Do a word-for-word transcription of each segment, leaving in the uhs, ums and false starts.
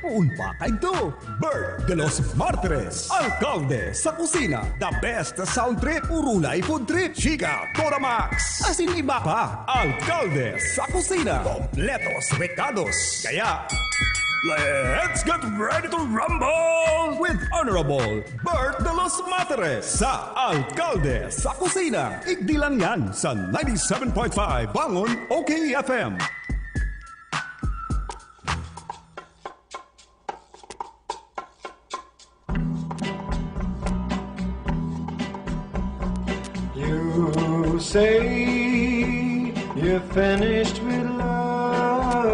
Poon pa kaidto, Bert de los Martires, alkalde sa kusina, the best sound trip, urulay food trip, chika, Toramax, asin iba pa. Alkalde sa kusina, kompletos rekados. Kaya, let's get ready to rumble with Honorable Bert de los Martires sa Alkalde sa Kusina. Igdi lang yan sa ninety-seven point five Bangon O K F M. You say you're finished with love,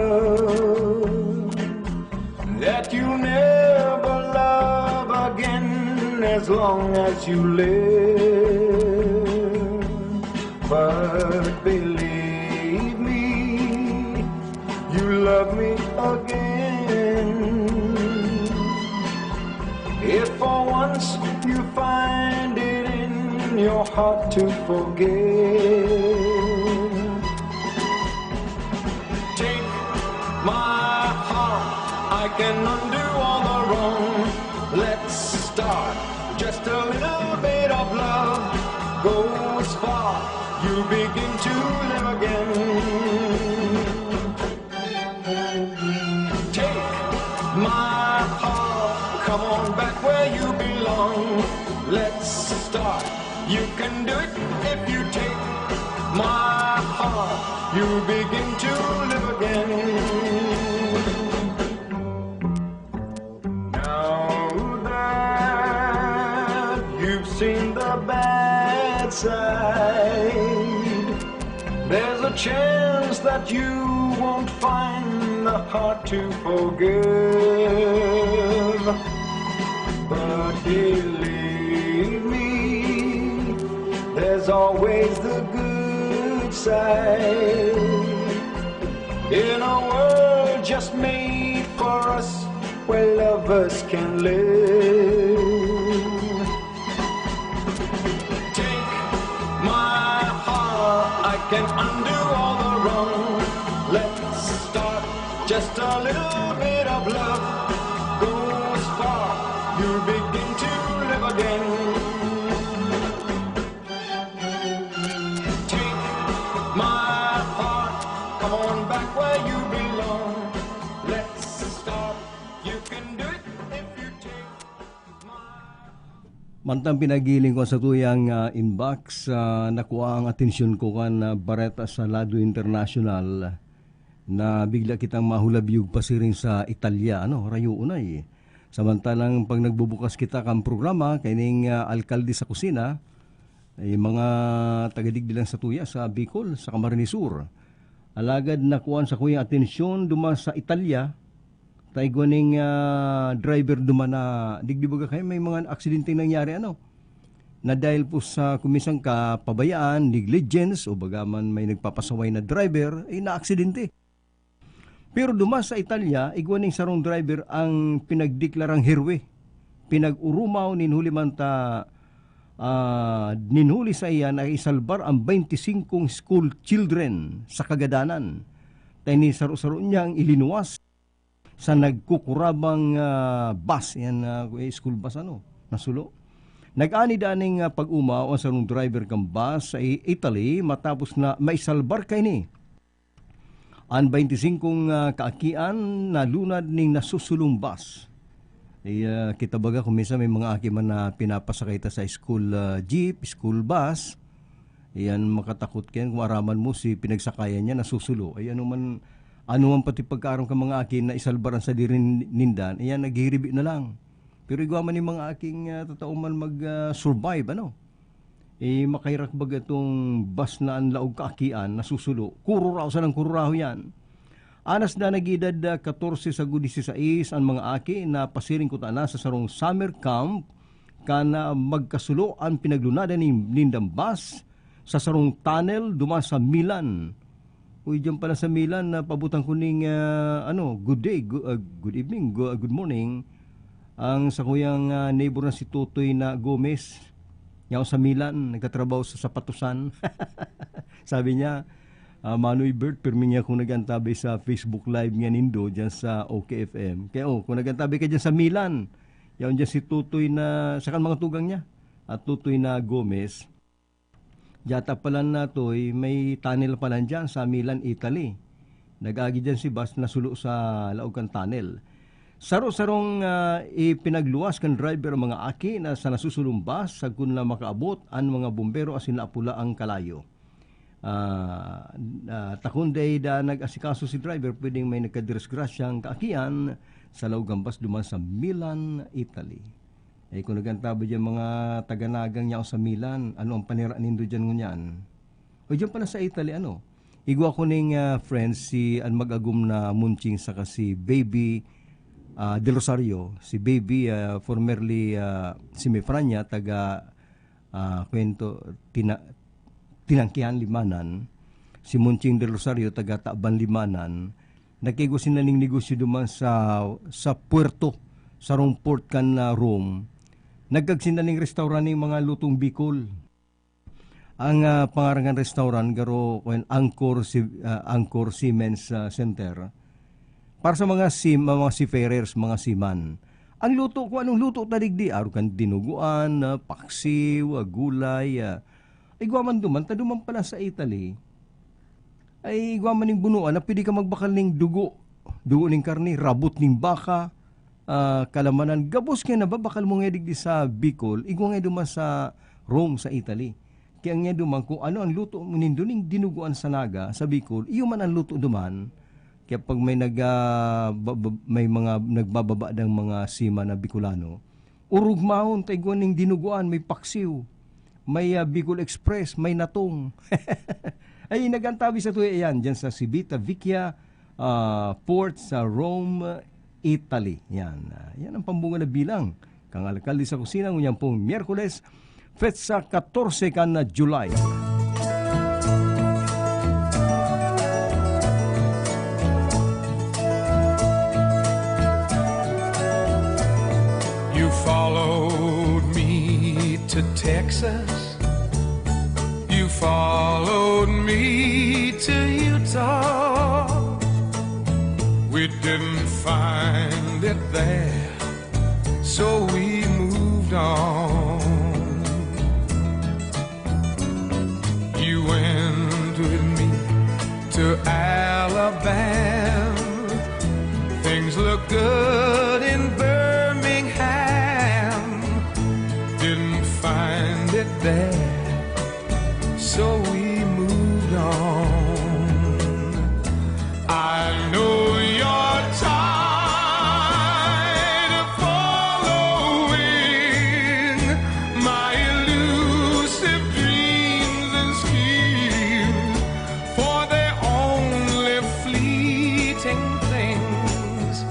that you'll never love again as long as you live. But believe me, you love me again. If for once you find it in your heart to forgive, take my heart, I can undo all the wrong. Let's start. Just a little bit of love goes far. You begin to live again. Take my heart, come on back where you belong. Let's start. You can do it if you take my heart. You begin to live again. Now that you've seen the bad side, there's a chance that you won't find the heart to forgive. But believe me, there's always the good side. In a world just made for us, where lovers can live. Take my heart, I can undo all the wrong. Let's start. Just a little bit of love goes far. You begin to live again. Take my heart, come on back where you belong. Let's start. You can do it if you take my Mantang pinagiling ko sa tuyang, ah, inbox, ah, nakuha ang atensyon ko kan, ah, bareta sa lado internasyonal na bigla kitang mahulabyog pasiring sa Italia, ano, rayo unay. Samantalang pag nagbubukas kita kan programa, kaining, ah, alkalde sa kusina, eh, mga tagadigdi lang sa tuya sa Bicol, sa Camarines Sur. Alagad nakuha sa kuyang atensyon duman sa Italia, ta igwa ning, ah, driver duman na, digdi baga kayo, may mga aksidente nangyari, ano? Na dahil po sa kuminsan kapabayaan, negligence, o baga man may nagpapasaway na driver, eh, naaksidente. Pero duman sa Italia, igwa ning sarong driver ang pinagdeklarang heroe. Pinag-urumaw nin huli man ta, ah, nin huli sa iya na isalbar ang twenty-five school children sa kagadanan. Ta ini saro-saro niyang ilinuwas sa nagkukurabang, ah, bus, yan, ah, school bus, ano, nasulo. Nag-ani daning, ah, pag-umaw ang sarong driver kan bus sa I-, Italy matapos na maisalbar kaini. An twenty-five, ah, kaakian nalunad ning nasusulong bus. Iya, kita baga kung minsan may mga aki man na pinapasakay ta sa school, ah, jeep, school bus. Iyan, makatakot kayan kung araman mo si pinagsakayan niya nasusulo. Ay, ano man, ano man pati pagkaaram ka mga aki na isalbar ang sadiri nin-, nindan, iyan, naghihiribi na lang. Pero igwa man yung mga aking, ah, tatao man mag, ah, survive, ano? Eh, makahirak baga itong bus na ang laog kaakian, nasusulo. Kururaw, sanang kururaw yan. Anas na nag-edad, ah, katorse sagud disisais an mga aki na pasiring kutana sa sarong summer camp kan, ah, magkasulo an pinaglunadan nin, nindang bus sa sarong tunnel duman sa Milan. Uy, diyan pala sa Milan, na pabutan ko ning, ah, ano, good day, gu-, ah, good evening, gu-, ah, good morning. Ang sakuyang, ah, neighbor na si Totoy na Gomez, yaon sa Milan, nagtatrabaho sa sapatusan. Sabi niya, Ah, Manoy Bert, pirmi niya kung nag-antabay sa Facebook Live niya nindo dyan sa O K F M. Kaya, oh, kung nag-antabay ka dyan sa Milan, yaon dyan si Tutoy na, sa kan mga tugang niya, at Tutoy na Gomez. Diyata pala na, Toy, may tunnel pala dyan sa Milan, Italy. Nag-agi dyan si bus, nasulo sa laog kan tunnel. Saro-sarong, ah, ipinagluwas kan driver ang mga aki na sa nasusulong bus, sagkod na makaabot an mga bombero asin naapula ang kalayo. Ah, ah, ta kun dai da nag-asikaso si driver, pwedeng may nagkadisgrasyang kaakian sa laog kan bus duman sa Milan, Italy. Eh, kung nag-antabay dyan mga taga-Naga niya sa Milan, ano ang panira nindo dyan ngunyan? O dyan pala sa Italy, ano? Igwa ko ning, ah, friends, si an mag-agom na Munching saka si Baby, ah, Del Rosario. Si Baby, ah, formerly, ah, Semifrania, taga, ah, kwento, tina-, Tinangkihan, Limanan. Si Munching Del Rosario, taga Taban, Limanan. Nagkaigwa sinda ning negosyo duman sa, sa puerto, sarong port kan, ah, Rome. Nagkagsinda ning restaurant ning mga lutong Bicol. Ang, ah, pangaran kan restaurant, garo, kwen, Angkor, Si-, ah, Angkor Seamen's, ah, Center. Para sa mga sim-, mga seafarers, mga seaman. Ang luto ko, anong luto ta digdi? Arog kan dinuguan, ah, paksiw, ah, gulay, ah. Igwa man duman, ta duman pala sa Italy. Ay, igwa man ning bunuan na pwede ka magbakal ning dugo. Dugo ning karne, rabot ning baka, ah, kalamanan. Gabos kaya nababakal mo nga digdi sa Bicol, igwa nga duman sa Rome, sa Italy. Kaya nga duman, kung ano ang luto mo nindo ning dinuguan sa Naga, sa Bicol, iyo man ang luto duman. Kaya pag may nag, ah, ba-, ba-, may mga nagbababa ng mga sima na Bicolano, orog maon, ta igwa ning dinuguan, may paksiw, may, ah, Bicol Express, may natong. Ay, nag-antabi sa tuya yan, dyan sa Civita Vecchia, ah, Port sa Rome, Italy. Yan, ah, yan ang pambunga na bilang. Kang alkalde sa kusina, ngunyan pong Miyerkules, petsa katorse kan July. You followed me to Texas. You followed me to Utah. We didn't find it there, so we moved on. You went with me to Alabama. Things look good in Birmingham. Didn't find it there, so we moved on. I know you're tired of following my elusive dreams and schemes, for they're only fleeting things,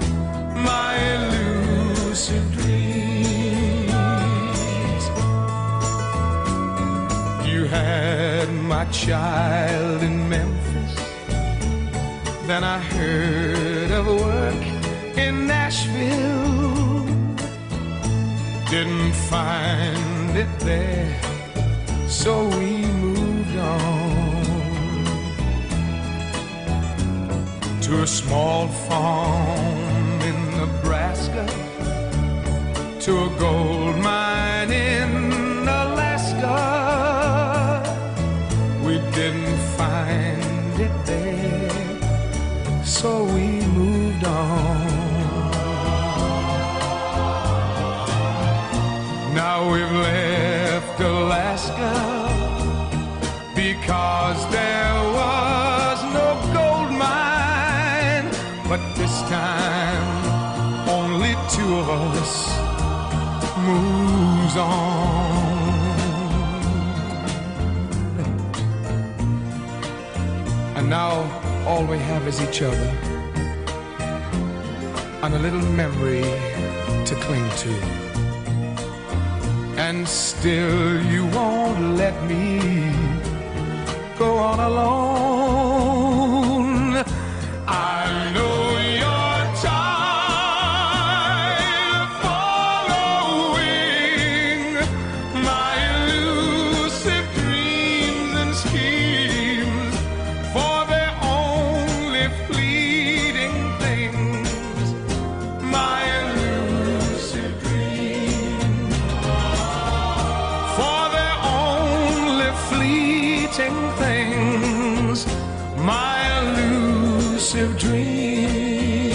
my elusive dreams. You had my child in Memphis, then I heard of work in Nashville. Didn't find it there, so we moved on to a small farm in Nebraska, to a gold mine in Alaska. We didn't find it there, so we moved on. Now we've left Alaska because there was no gold mine, but this time only two of us moves on. And now all we have is each other and a little memory to cling to. And still you won't let me go on alone. I know you're tired of following my elusive dreams and schemes, for of dreams.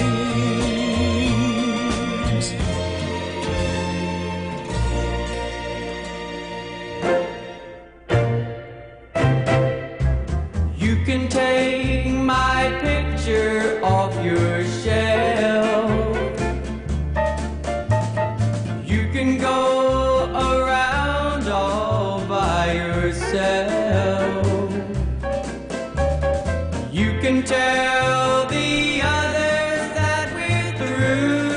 You can take my picture off your shelf. You can go around all by yourself. You can tell the others that we're through.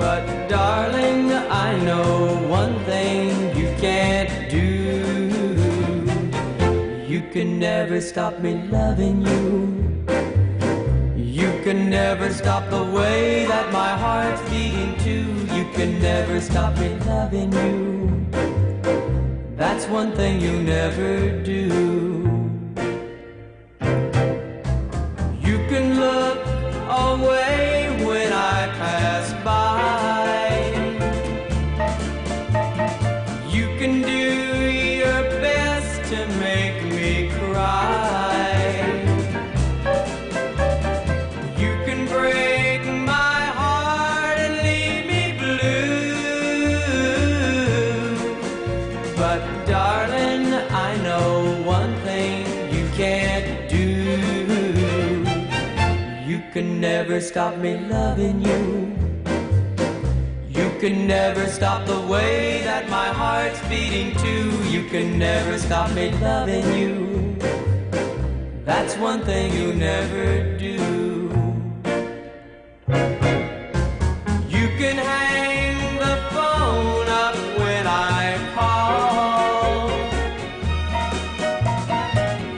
But darling, I know one thing you can't do. You can never stop me loving you. You can never stop the way that my heart's beating too. You can never stop me loving you. That's one thing you never do. You can look away when I pass by. You can do your best to make me cry. You can break my heart and leave me blue. But darling, I know one thing you can't do. You can never stop me loving you. You can never stop the way that my heart's beating too. You can never stop me loving you. That's one thing you never do. You can hang the phone up when I call.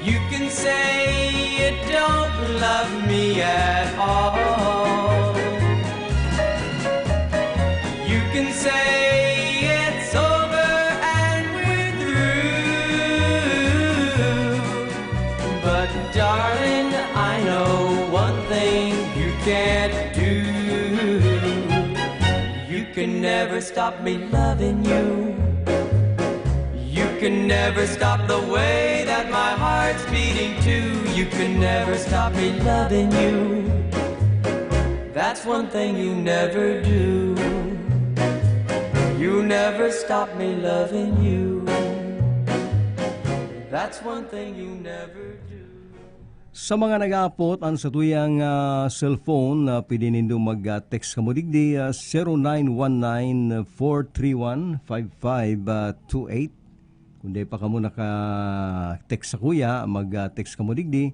You can say you don't love me at all. You can say it's over and we're through. But darling, I know one thing you can't do. You can never stop me loving you. You can never stop the way that my heart's beating too. You can never stop me loving you. That's one thing you never do. You never stop me loving you. That's one thing you never do. Sa mga nag-aapot an satuyang, ah, cellphone, ah, pwede nindo mag-text kamo digdi, ah, zero nine one nine four three one five five two eight. Kung dai pa kamo naka-text sakuya, mag-text kamo digdi.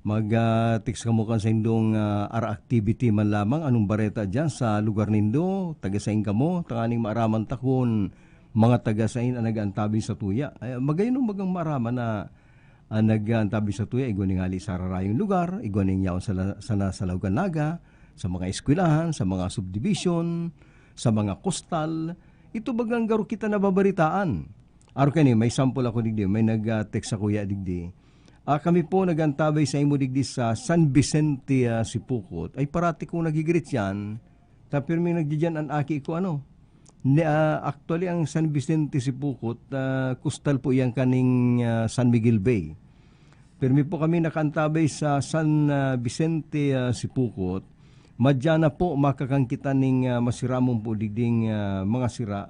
Mag-text kamo kan saindong, ah, ara activity man lamang. Anong bareta diyan sa lugar nindo? Taga sain kamo? Tanganing maaraman ta kun mga taga sain an nag-aantabi satuya. Ay, magayon bagang maaraman na an nag-aantabi satuya, igwa ning hali sa hararayong lugar, igwa ning yaon sa la-, sana sa Laogan, Naga, sa mga eskwelahan, sa mga subdivision, sa mga kostal. Ito bagang garo kita nababaritaan. Arog kaini, may sample ako digdi, may nag-text sakuya digdi. Ah, kami po nag-aantabay sa imo digdi sa San Vicente, ah, Sipocot. Ay, parati kong nagigreet yan. Ta pirmi nagdidiyan an aki ko, ano. Ni, ah, actually, ang San Vicente Sipocot, ah, kustal po iyan kaning, ah, San Miguel Bay. Pirmi po kami nakaantabay sa San, ah, Vicente, ah, Sipocot. Madya na po, makakan kita ning, ah, masiramon po digding, ah, mga sira.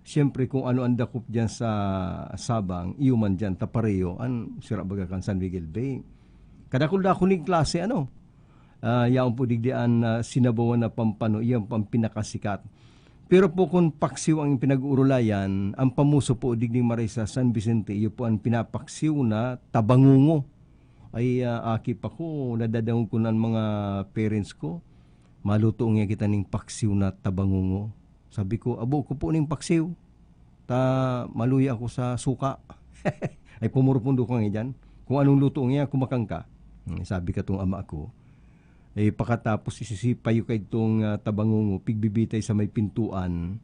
Siyempre, kung ano ang dakop diyan sa Sabang, iyo man diyan, tapareho, an sira baga kan San Miguel Bay. Kadakul-dakul ning klase, ano? Ah, yaon po digdi an, ah, sinabawan na pampano, iyan po ang pinakasikat. Pero po kun paksiw ang pinag-uurulayan, ang pamuso po digdi maray sa San Vicente, iyo po ang pinapaksiw na tabangungo. Ay, ah, aki pa ko, nadadangog ko na an mga parents ko, "Maluto ngiya kita ning paksiw na tabangungo." Sabi ko, "Abo ko po ning paksiw." Ta maluya ako sa suka. Ay, pumurpundo ko nga diyan. "Kung anong luto niya, kumakan ka." Hmm, sabi katong ama ko. Eh, pakatapos isisipayo ka itong, ah, tabangungo, pigbibitay sa may pintuan,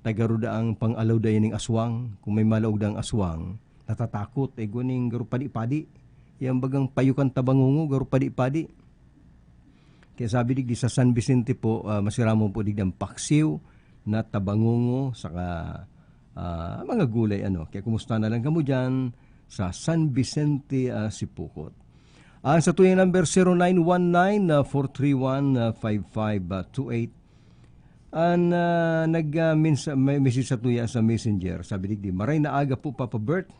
tagaro daang pang-alaw dayan ning aswang. Kung may malaog daang aswang, natatakot. Eh, guning garo padi-padi. Yan bagang payo kan tabangungo, garo padi-padi. Kaya sabi digdi sa San Vicente po, ah, masiramon po digdi ang paksiw na tabangungo, saka, ah, mga gulay, ano. Kaya kumusta na lang kamo diyan sa San Vicente, ah, Sipocot. Ang satuyang number, zero nine one nine, ah, four three one, ah, five five two eight. An, ah, nag, ah, minsa-, may message satuya sa Messenger. Sabi digdi, "Maray na aga po, Papa Bert.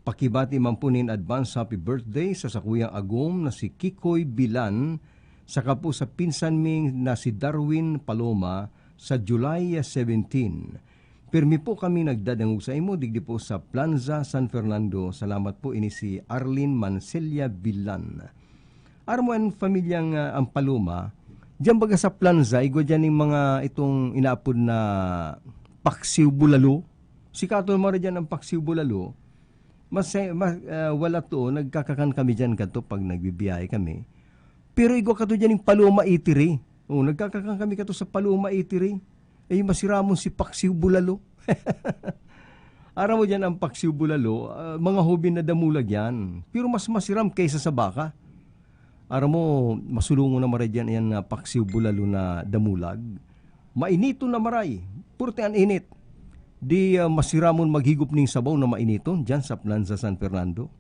Pakibati man po nin advance happy birthday sa sakuyang agom na si Kikoy Bilan, saka po sa pinsan mi na si Darwin Paloma sa July seventeen. Pirmi po kami nagdadangog sa imo, digdi po sa Planza San Fernando. Salamat po." Ini si Arlene Mansella Bilan. Aram mo an pamilyang, ah, ang Paloma, diyan baga sa Planza, igwa diyan ning mga itong inaapod na paksiw bulalo. Sikato man diyan ang paksiw bulalo. Mas, eh, mas, ah, wala to, nagkakakan kami diyan kadto pag nagbibiyahe kami. Pero igwa kato diyan ning Paloma Eatery. Oh, nagkakakan kami kato sa Paloma Eatery. Eh, masiramon si paksiw bulalo. Aram mo diyan ang paksiw bulalo, ah, mga hobi na damulag yan. Pero mas masiram kaysa sa baka. Aram mo, masulungon na maray diyan yan na paksiw bulalo na damulag. Mainiton na maray. Purti an init. Di, ah, masiramon maghigop ning sabaw na mainiton diyan sa Planza San Fernando.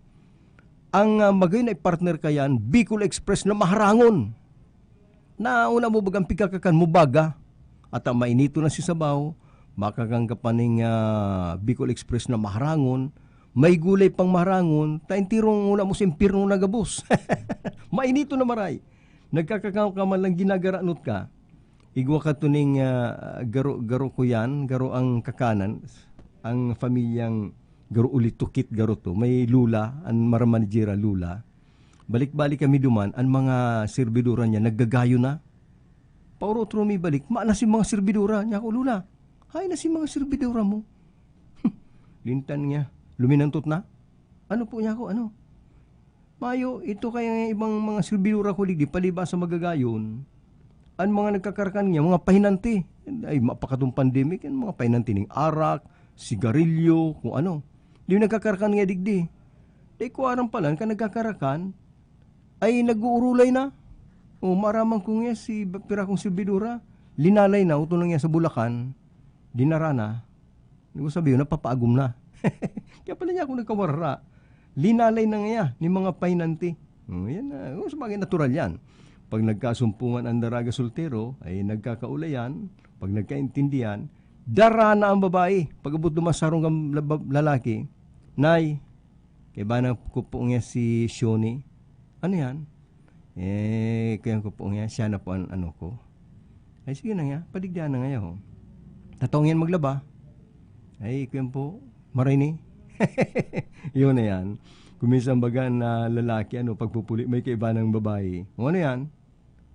Ang, ah, magayon na i-partner ka yan, Bicol Express na maharangon. Na una mo bagang pigkakakan mo baga, at ang mainiton na si sabaw, makakan ka pa ning, ah, Bicol Express na maharangon, may gulay pang maharangon, ta entirong una mo sa impyerno na gabos. Mainiton na maray. Nagkakakan ka man lang, ginagaranot ka. Igwa ka tuning, ah, garo, garo ko yan, garo ang kakanan, ang pamilyang garo ulitukit garo to. May lula, an maramanijera lula. Balik-balik kami duman, an mga serbidora niya naggagayo na. Pauro-turo mi balik, mayo na si mga serbidora. Niya ako, "Lula, hain na si mga serbidora mo?" Lintan niya, luminantot na. "Ano po?" niya ako, "Ano?" Mayo, ito kaya ibang mga serbidora ko digdi, palibasa magagayon. An mga nagkakarakan niya, mga pahinanti. Ay, mapakatong pandemic, an mga pahinanti ning arak, sigarilyo, kung ano. Di nagkakarakan niya digdi. Di ko aram pala, kan nagkakarakan, ay nag-uurulay na. O, maaraman ko nga si ba-, pira kong serbidora, linalay na, utong na niya sa Bulacan, dinara na. Di ko sabi yun, napapaagom na. Kaya pala niya ako nagkawarara. Linalay na niya ni mga pahinanti. Hmm, yan na. O, sabagay, natural yan. Pag nagkasumpungan ang daraga soltero, ay nagkakaulayan. Pag nagkaintindihan, dara na ang babae. Pag-abot duman sa sarong gam-, laba-, lalaki, "Nay, kaibanan ko po nga si Shoni." "Ano yan?" "Eh, kuyan ko po nga, siya na po an ano ko." "Ay, sige na nga, padigdihan na nga, ho. Tatong yan maglaba." "Ay, kuyan po, maray ni." Yun na yan. Kung minsan baga na lalaki, ano, pagpupuli, may kaiba ng babae. "O, ano yan?"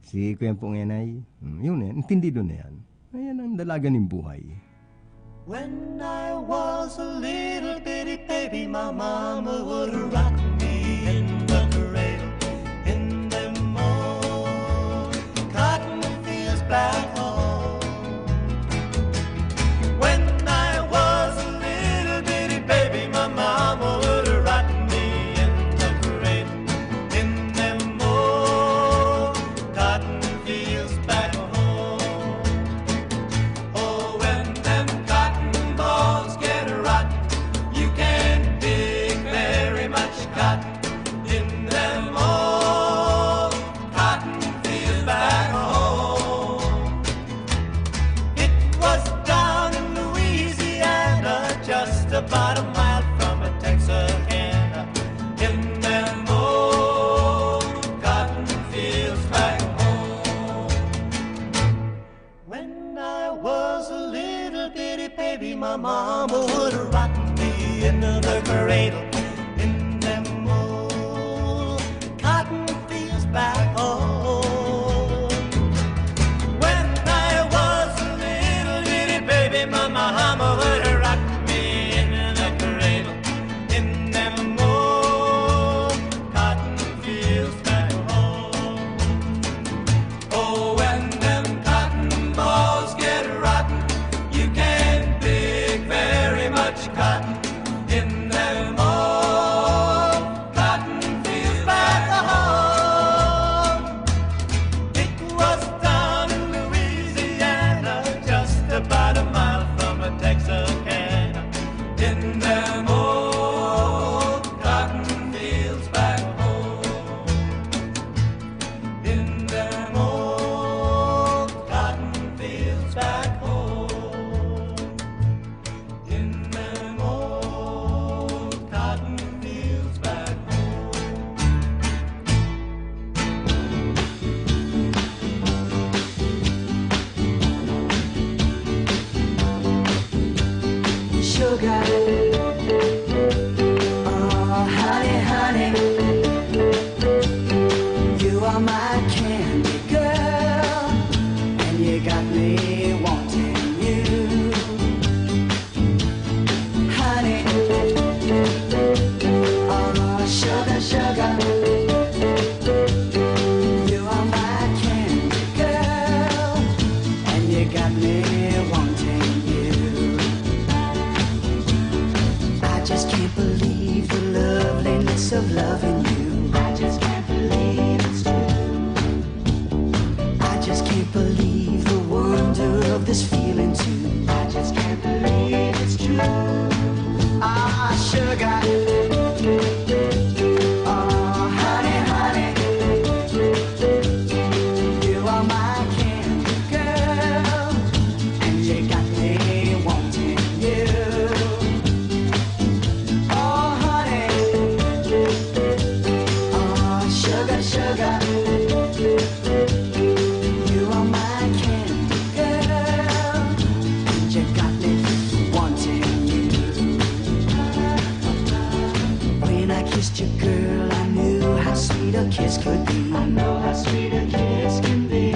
"Si kuyan po nga, Nay." Hmm, yun na yan. Intindido na yan. Ayan ang dalaga ning buhay. When I was a little bitty baby, my mama would rock me in the cradle, in them old cotton fields back home. When I was a little bitty baby, my mama would rock me in the cradle, in them old cotton fields back home. Oh, when them cotton balls get rotten, you can't pick very much cotton in them old cotton fields back home. It was down in Louisiana, just about a mile from a Texarkana, in them old cotton fields back home. When I was a little bitty baby, my mama would rock me into the cradle in them old cotton fields back home. When I was a little bitty baby, my mama would rock me into the cradle in them old cotton fields back home. Oh, when them cotton balls get rotten, you can't pick very much cotton in them Oh, honey, honey, you are my candy girl, and you got me wanting you. Honey, oh, sugar, sugar, you are my candy girl, and you got me wanting you. I just can't believe the loveliness of loving you. I just can't believe it's true. I just can't believe the wonder of this feeling too. I just can't believe it's true. Ah, sugar. Oh, honey, honey. You are my candy girl, and you got me wanting you. Oh, honey. Oh, sugar, sugar. You are my candy girl, and you got me wanting you. When I kissed you, girl, I knew how sweet a kiss could be. I know how sweet a kiss can be.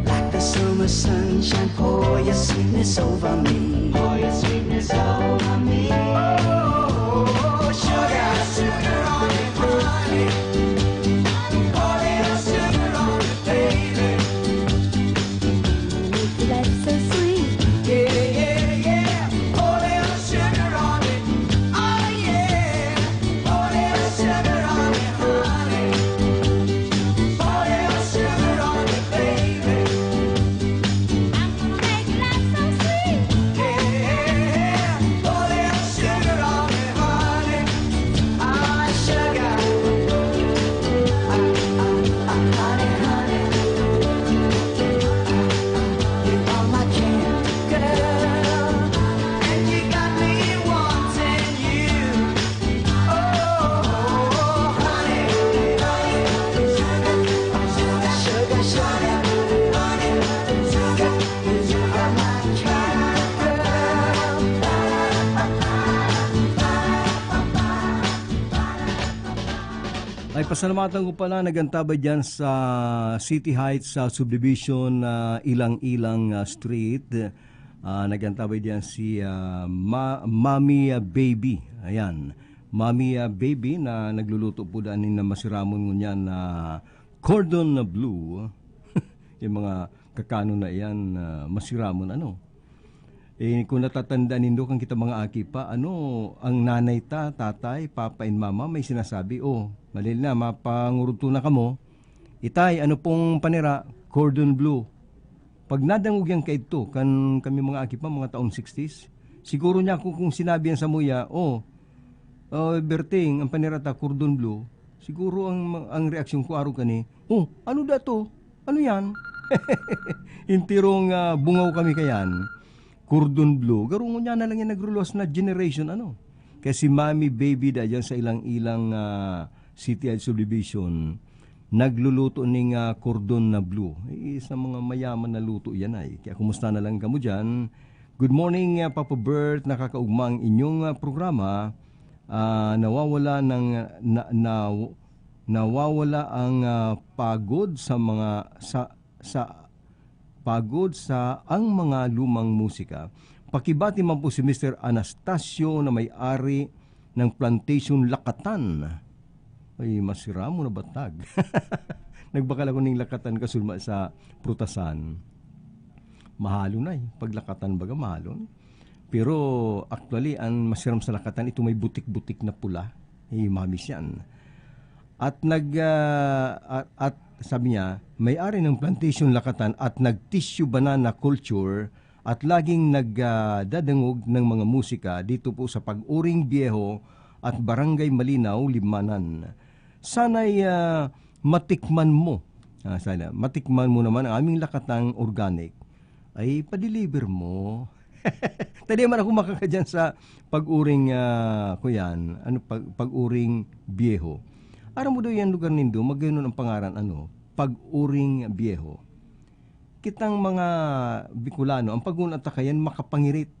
Like the summer sunshine, pour your sweetness over me. Pour your sweetness over me. Oh, sugar, sugar on it, honey. Pour a little sugar on it, baby. Life's so sweet. Yeah, yeah, yeah. Pour a little sugar on it. Oh, yeah. Pour a little sugar on it, honey. Pour a little sugar on it, baby. I'm gonna make life so sweet. Yeah, pour a little sugar on it, honey. Ah, sugar. Ah, ah, ah, honey, honey. You are my candy girl, and you got me wanting you. Oh, honey, sugar, sugar, sugar, you are my candy girl. Ay, pasalamatan ko pala, nag-antabay dyan sa City Heights, sa subdivision, ah, Ilang-Ilang, ah, Street. Ah, nag-antabay dyan si, ah, Ma-, Mami, ah, Baby. Ayan. Mami, ah, Baby na nagluluto po daan na masiramon ngunyan na cordon bleu. Yung mga kakanon na iyan, ah, masiramon, ano. Eh, kung natatandaan nindo, kan kita mga aki pa, ano, ang nanay ta, tatay, papa and mama, may sinasabi, "Oh, malil na, mapangurugto na kamo. Itay, ano pong panira? Cordon bleu." Pag nadangog yan kaidto, kan kami mga aki pa, mga taon sixties, siguro niya ako kung sinabi yan sa muya, "Oh, oh, Berting, ang panira ta, cordon bleu." Siguro ang, ang reaksyon ko, arog kani, "Oh, ano da to? Ano yan?" Intirong, ah, bungaw kami kayan. Cordon bleu. Garo ngunyan na lang yan nagruluwas na generation, ano. Kaya si Mami Baby da dyan sa Ilang-Ilang, ah, City Heights Subdivision, nagluluto ning, ah, cordon na blue. Eh, sa mga mayaman na luto yan ay. Kaya kumusta na lang kamo dyan? Good morning, ah, Papa Bert. Nakakaugma ang inyong, ah, programa. Ah, nawawala ng, na, na, nawawala ang, ah, pagod sa mga, sa, sa pagod sa ang mga lumang musika. Pakibati man po si Mister Anastasio na may-ari ng Plantation Lakatan. Ay, masiramon na batag. Nagbakal ako ning lakatan kasulma sa prutasan. Mahalon na eh. Pag lakatan baga, mahalon. Pero actually, ang masiram sa lakatan, ito may butik-butik na pula. Eh, mamis yan. At nag, ah, at, at sabi niya, may-ari ng Plantation Lakatan at nag-tissue banana culture at laging nag, ah, dadangog ng mga musika dito po sa Pag-uring Viejo at Barangay Malinaw, Libmanan. Sana'y, ah, matikman mo. Ah, sana, matikman mo naman ang aming lakatang organic. Ay, pa-deliver mo. Tadi man ako makakadyan sa Pag-uring, ah, kuyan, ano, Pag-, Pag-uring Viejo. Aram mo daw yan lugar nindo, magayon ang pangaran, ano, Pag-uring Viejo. Kitang mga Bicolano, ang pag-una ta kayan, makapangirit.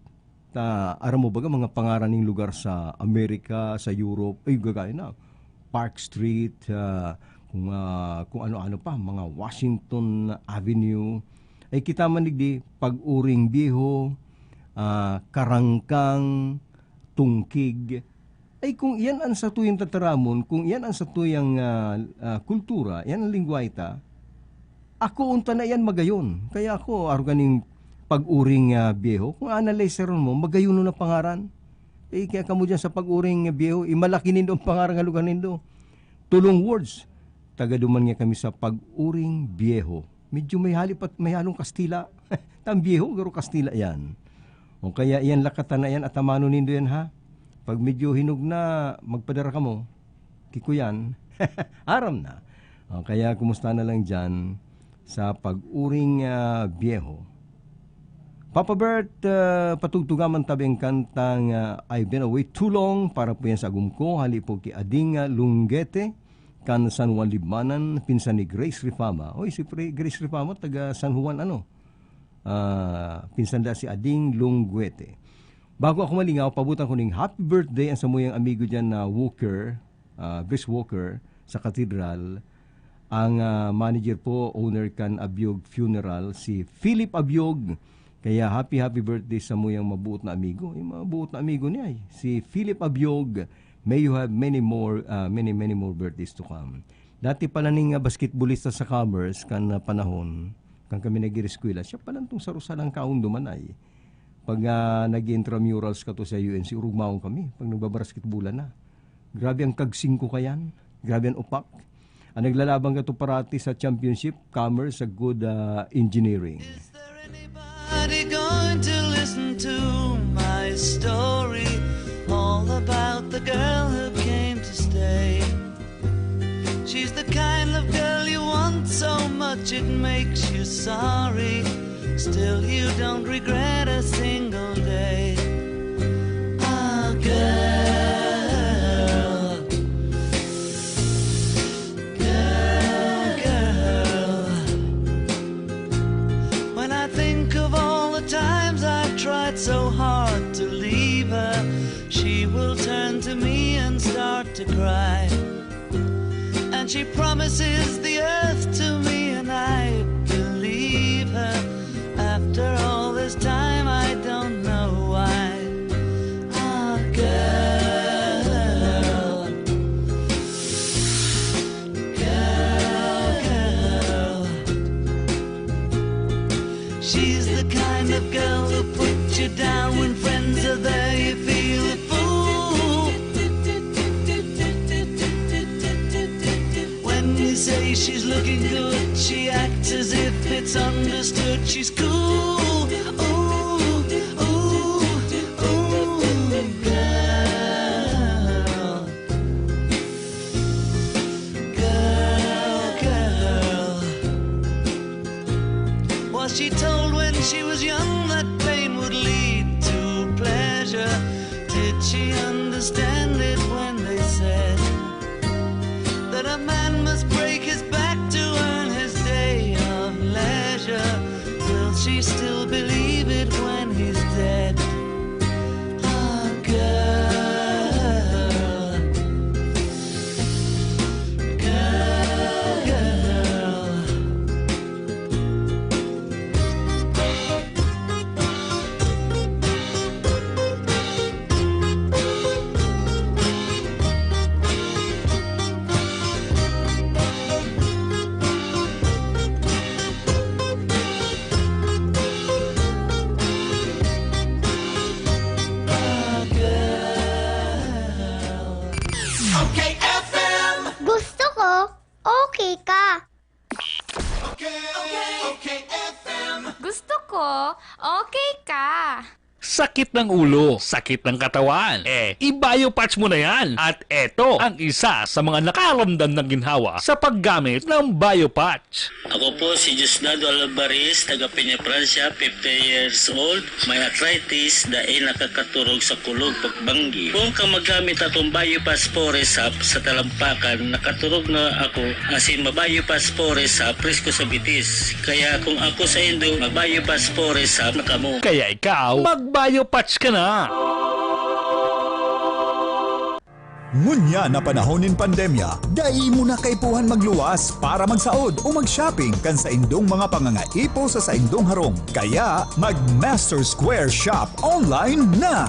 ah, aram mo baga mga pangaran ning lugar sa Amerika, sa Europe, ay gagaya na Park Street, ah, kung, ah, kung ano-ano pa, mga Washington Avenue. Ay kita man digdi, Pag-uring Byeho, ah, Karangkang, Tungkig. Ay kung iyan an satuyang tataramon, kung iyan an satuyang, ah, ah, kultura, iyan an lengwahe ta, ako unta na iyan magayon. Kaya ako, arog kaning Pag-uring, ah, Byeho, kung analyzeron mo, magayon na pangaran. Eh, kaya kamo diyan sa Pag-uring Byeho, imalaki nindo ang pangaran nga lugar nindo. Tulong words, taga duman nga kami sa Pag-uring Byeho. Medyo may hali pa, may halong Kastila. Tan Byeho, garo Kastila yan. O kaya iyan lakatan na yan, atamanon nindo yan, ha? Pag medyo hinog na, magpadara kamo. Kikuyan. Aram na. O kaya kumusta na lang diyan sa Pag-uring, ah, Byeho. Papa Bert, ah, patugtugan man tabi ang kantang, ah, I've Been Away Too Long para po yan sa agom ko, hali po ki Ading, ah, Lunggete, kan San Juan Libmanan, pinsan ni Grace Rifama. Oy, si Pre-, Grace Rifama, taga San Juan, ano? Ah, pinsan da si Ading Lunggete. Bago ako malingaw, pabutan ko ning happy birthday ang samuyang amigo diyan na Walker, ah, Brice Walker, sa Katedral. Ang, ah, manager po, owner kan Abiog Funeral, si Philip Abiog. Kaya happy, happy birthday sa muyang mabuot na amigo. Yung mabuot na amigo niya, eh, si Philip Abiog, may you have many more, ah, many, many more birthdays to come. Dati pala ning, ah, basketballista sa Commerce kan, ah, panahon, kan kami nag-ireskwela, siya pala itong sarusalang kaon duman ay. Pag, ah, nag-intramurals ka to sa U N C, urugmaon kami pag nagbabasketbolan na. Grabe ang kagsing ko kayan. Grabe ang upak. Ang naglalaban ka to parati sa championship, Commerce, sa good, ah, engineering. Is there anybody going to listen to my story? All about the girl who came to stay. She's the kind of girl you want so much it makes you sorry. Still, you don't regret a single day. Ah, girl. Girl, girl. When I think of all the times I've tried so hard to leave her, she will turn to me and start to cry. And she promises the earth to me, and I believe her. After all this time, I don't know why. Ah, girl. Girl, girl. She's the kind of girl who puts you down when friends are there, you feel a fool. When you say she's looking good, she acts as if it's understood. She's cool. Ooh, ooh, ooh, girl. Girl, girl. Was she told when she was young that pain would lead to pleasure? Did she understand it when they said that a man must break his back to earn his day of leisure? Will she still believe it when he's dead? Ah, girl. Girl, girl. Gusto ko, okay ka. Gusto ko, okay ka. Sakit ng ulo, sakit ng katawan. Eh, i-Biopatch mo na yan. At eto ang isa sa mga nakaramdam ng ginhawa sa paggamit ng Biopatch. Ako po si Diosdado Alvarez, taga Peña, Francia, fifty years old. May arthritis, dai nakakaturog sa kulog pagbanggi. Kung ka magamit atong Biopas Forest Hub sa talampakan, nakaturog na ako, asin ma-Biopas Forest Hub, presko sa bitis. Kaya kung ako sa indo, ma-Biopas Forest Hub na kamo. Kaya ikaw, mag Ayaw patch ka na! Ngunyan na panahon nin pandemya, dai mo na kaipuhan magluwas para magsaod o mag-shopping kan saindong mga pangangaipo sa saindong harong. Kaya, mag-Master Square Shop online na!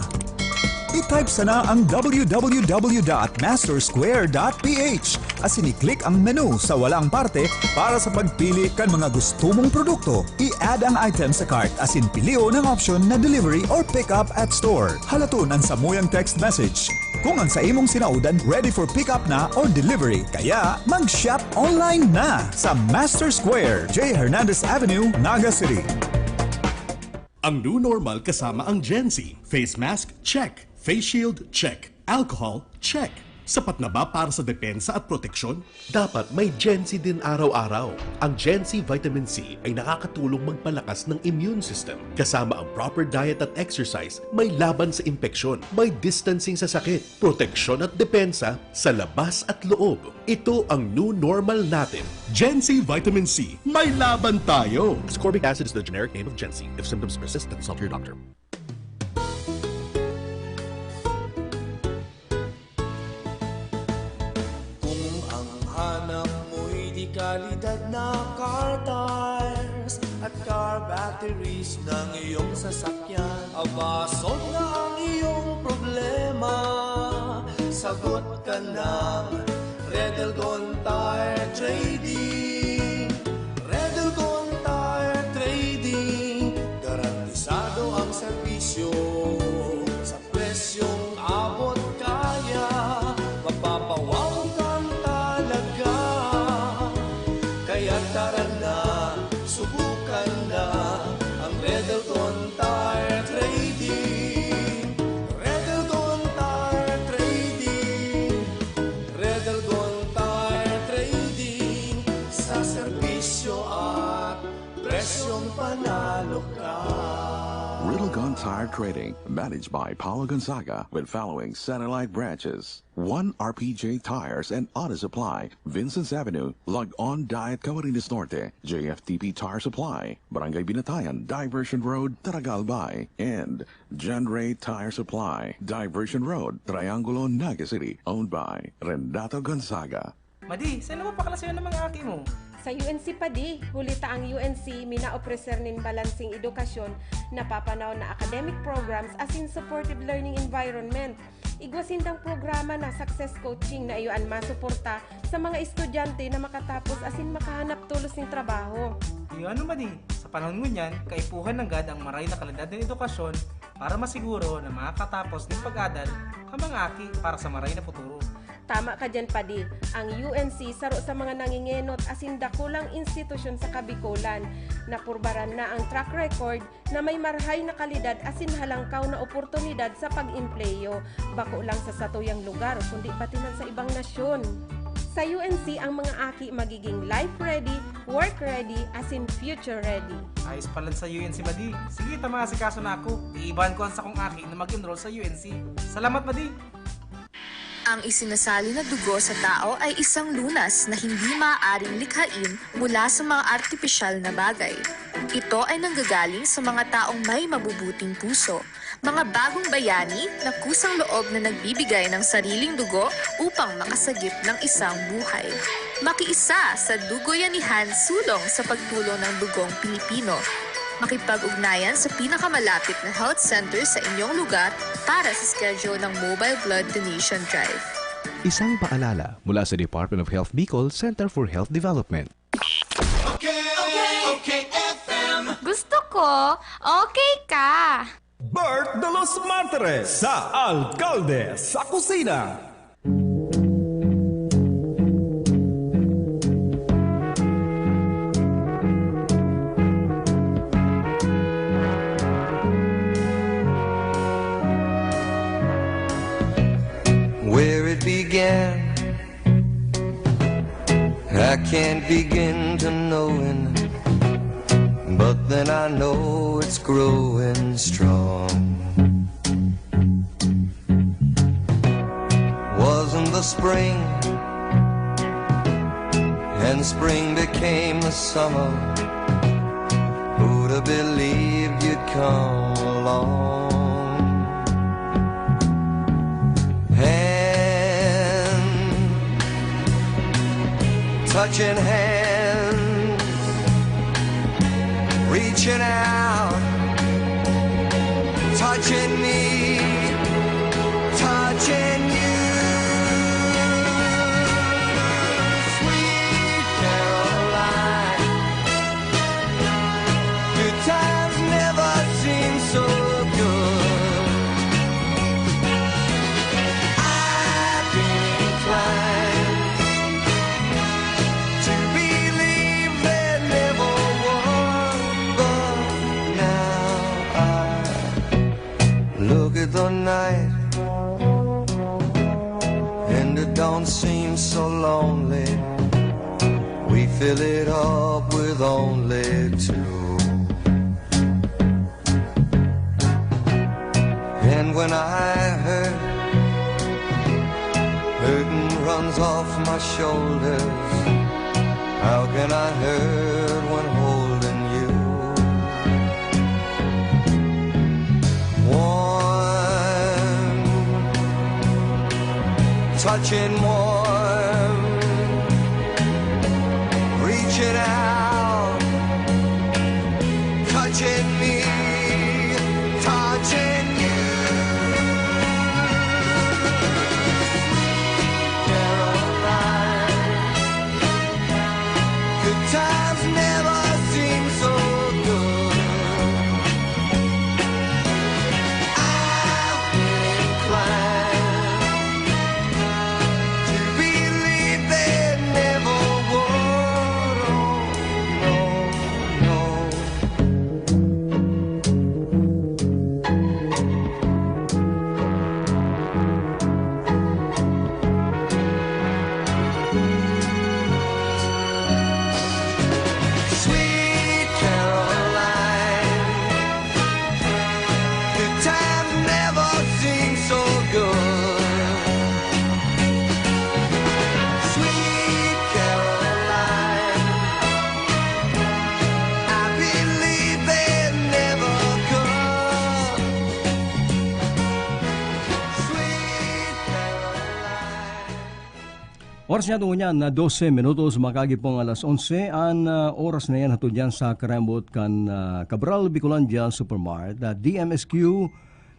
I-type sana ang w w w dot master square dot p h asin i-click ang menu sa walang parte para sa pagpili kan mga gusto mong produkto. I-add ang item sa cart asin pilion ang option na delivery or pick up at store. Halaton an samuyang text message kung ang sa imong sinaodan ready for pick up na or delivery. Kaya, mag-shop online na sa Master Square, J Hernandez Avenue, Naga City. Ang new normal kasama ang Gen Z. Face mask, check. Face shield, check. Alcohol, check. Sapat na ba para sa depensa at proteksyon? Dapat may Gen Z din araw-araw. Ang Gen Z Vitamin C ay nakakatulong magpalakas ng immune system, kasama ang proper diet at exercise, may laban sa impeksyon, may distancing sa sakit, proteksyon at depensa sa labas at loob. Ito ang new normal natin. Gen Z Vitamin C, may laban tayo! Ascorbic acid is the generic name of Gen Z. If symptoms persist, consult your doctor. Kung ang hanap mo'y de kalidad na car tires at car batteries ng iyong sasakyan, aba, solve na ang iyong problema. Sagot ka ng Red Elgon Tire Trading. Red Elgon Tire Trading, garantisado ang serbisyo. Sa presyong abot kaya, mapapawaw kang talaga. Kaya tara na, subukan na ang Red Elgon Tire Trading. Red Elgon Tire Trading. Red Elgon Tire Trading, sa serbisyo at presyong panalo ka. Red Elgon Tire Trading, managed by Paulo Gonzaga, with following satellite branches: one R P J Tires and Auto Supply, Vincent's Avenue, Log-On Diet, Camarines Norte; J F T P Tire Supply, Barangay Binatayan, Diversion Road, Taragal Bay; and John Ray Tire Supply, Diversion Road, Triangulo, Naga City, owned by Renato Gonzaga. Madi, saan mo pakalasayon ng mga aki mo? Sa U N C, Padi, huli ta ang U N C minaopreser nin balanseng edukasyon, napapanahon na academic programs asin supportive learning environment. Igwa sindang programa na Success Coaching na iyo an masuporta sa mga estudyante na makatapos asin makahanap tolos nin trabaho. Iyo ano, Madi, sa panahon ngunyan, kaipuhan nanggad ang maray na kalidad nin edukasyon para masiguro na makakatapos nin pag-adal ang mga aki para sa maray na futuro. Tama ka diyan, Padi. Ang U N C saro sa mga nangingenot asin dakulang institusyon sa Kabikolan. Napurbaran na ang track record na may marhay na kalidad asin halangkaw na oportunidad sa pag-empleyo, bako lang sa satuyang lugar, kundi pati man sa ibang nasyon. Sa U N C, ang mga aki magiging life ready, work ready, asin future ready. Ayos palan sa U N C, Madi. Sige, ta maasikaso na ako. Iibahan ko ang sakong aki na mag-enroll sa U N C. Salamat, Madi! Ang isinasali na dugo sa tao ay isang lunas na hindi maaaring likhain mula sa mga artipisyal na bagay. Ito ay nanggagaling sa mga taong may mabubuting puso, mga bagong bayani na kusang loob na nagbibigay ng sariling dugo upang makasagip ng isang buhay. Makiisa sa Dugoyanihan Sulong sa pagtulong ng dugong Pilipino. Makipag-ugnayan sa pinakamalapit na health center sa inyong lugar para sa schedule ng Mobile Blood Donation Drive. Isang paalala mula sa Department of Health Bicol Center for Health Development. Okay, okay, okay, F M. Gusto ko, okay ka. Bert de los Martires sa Alkalde sa Kusina. Where it began, I can't begin to knowing, but then I know it's growing strong. Wasn't the spring, and spring became the summer. Who'd have believed you'd come along? Touching hands, reaching out, touching me, touching you. Sweet Caroline, good times never seem so good. I've been inclined to believe there never was, but now I look at the night and it don't seem so lonely. We fill it up with only two. And when I hurt, burden runs off my shoulders. How can I hurt when holding you? Warm, touching warm, reaching out, touching me, touching you. Sweet Caroline, good times never seem so good. I've been inclined to believe they never would. Oh, no, no. Sweet Caroline, good times never seem so good. Sweet Caroline, I believe they never come. Sweet Caroline. Oras niya tungo niyan na dose minutos, makagi pong alas onse. An, ah, oras na yan, hatod yan sa karambot kan, ah, Cabral Bicolandia Supermart, ah, D M S Q,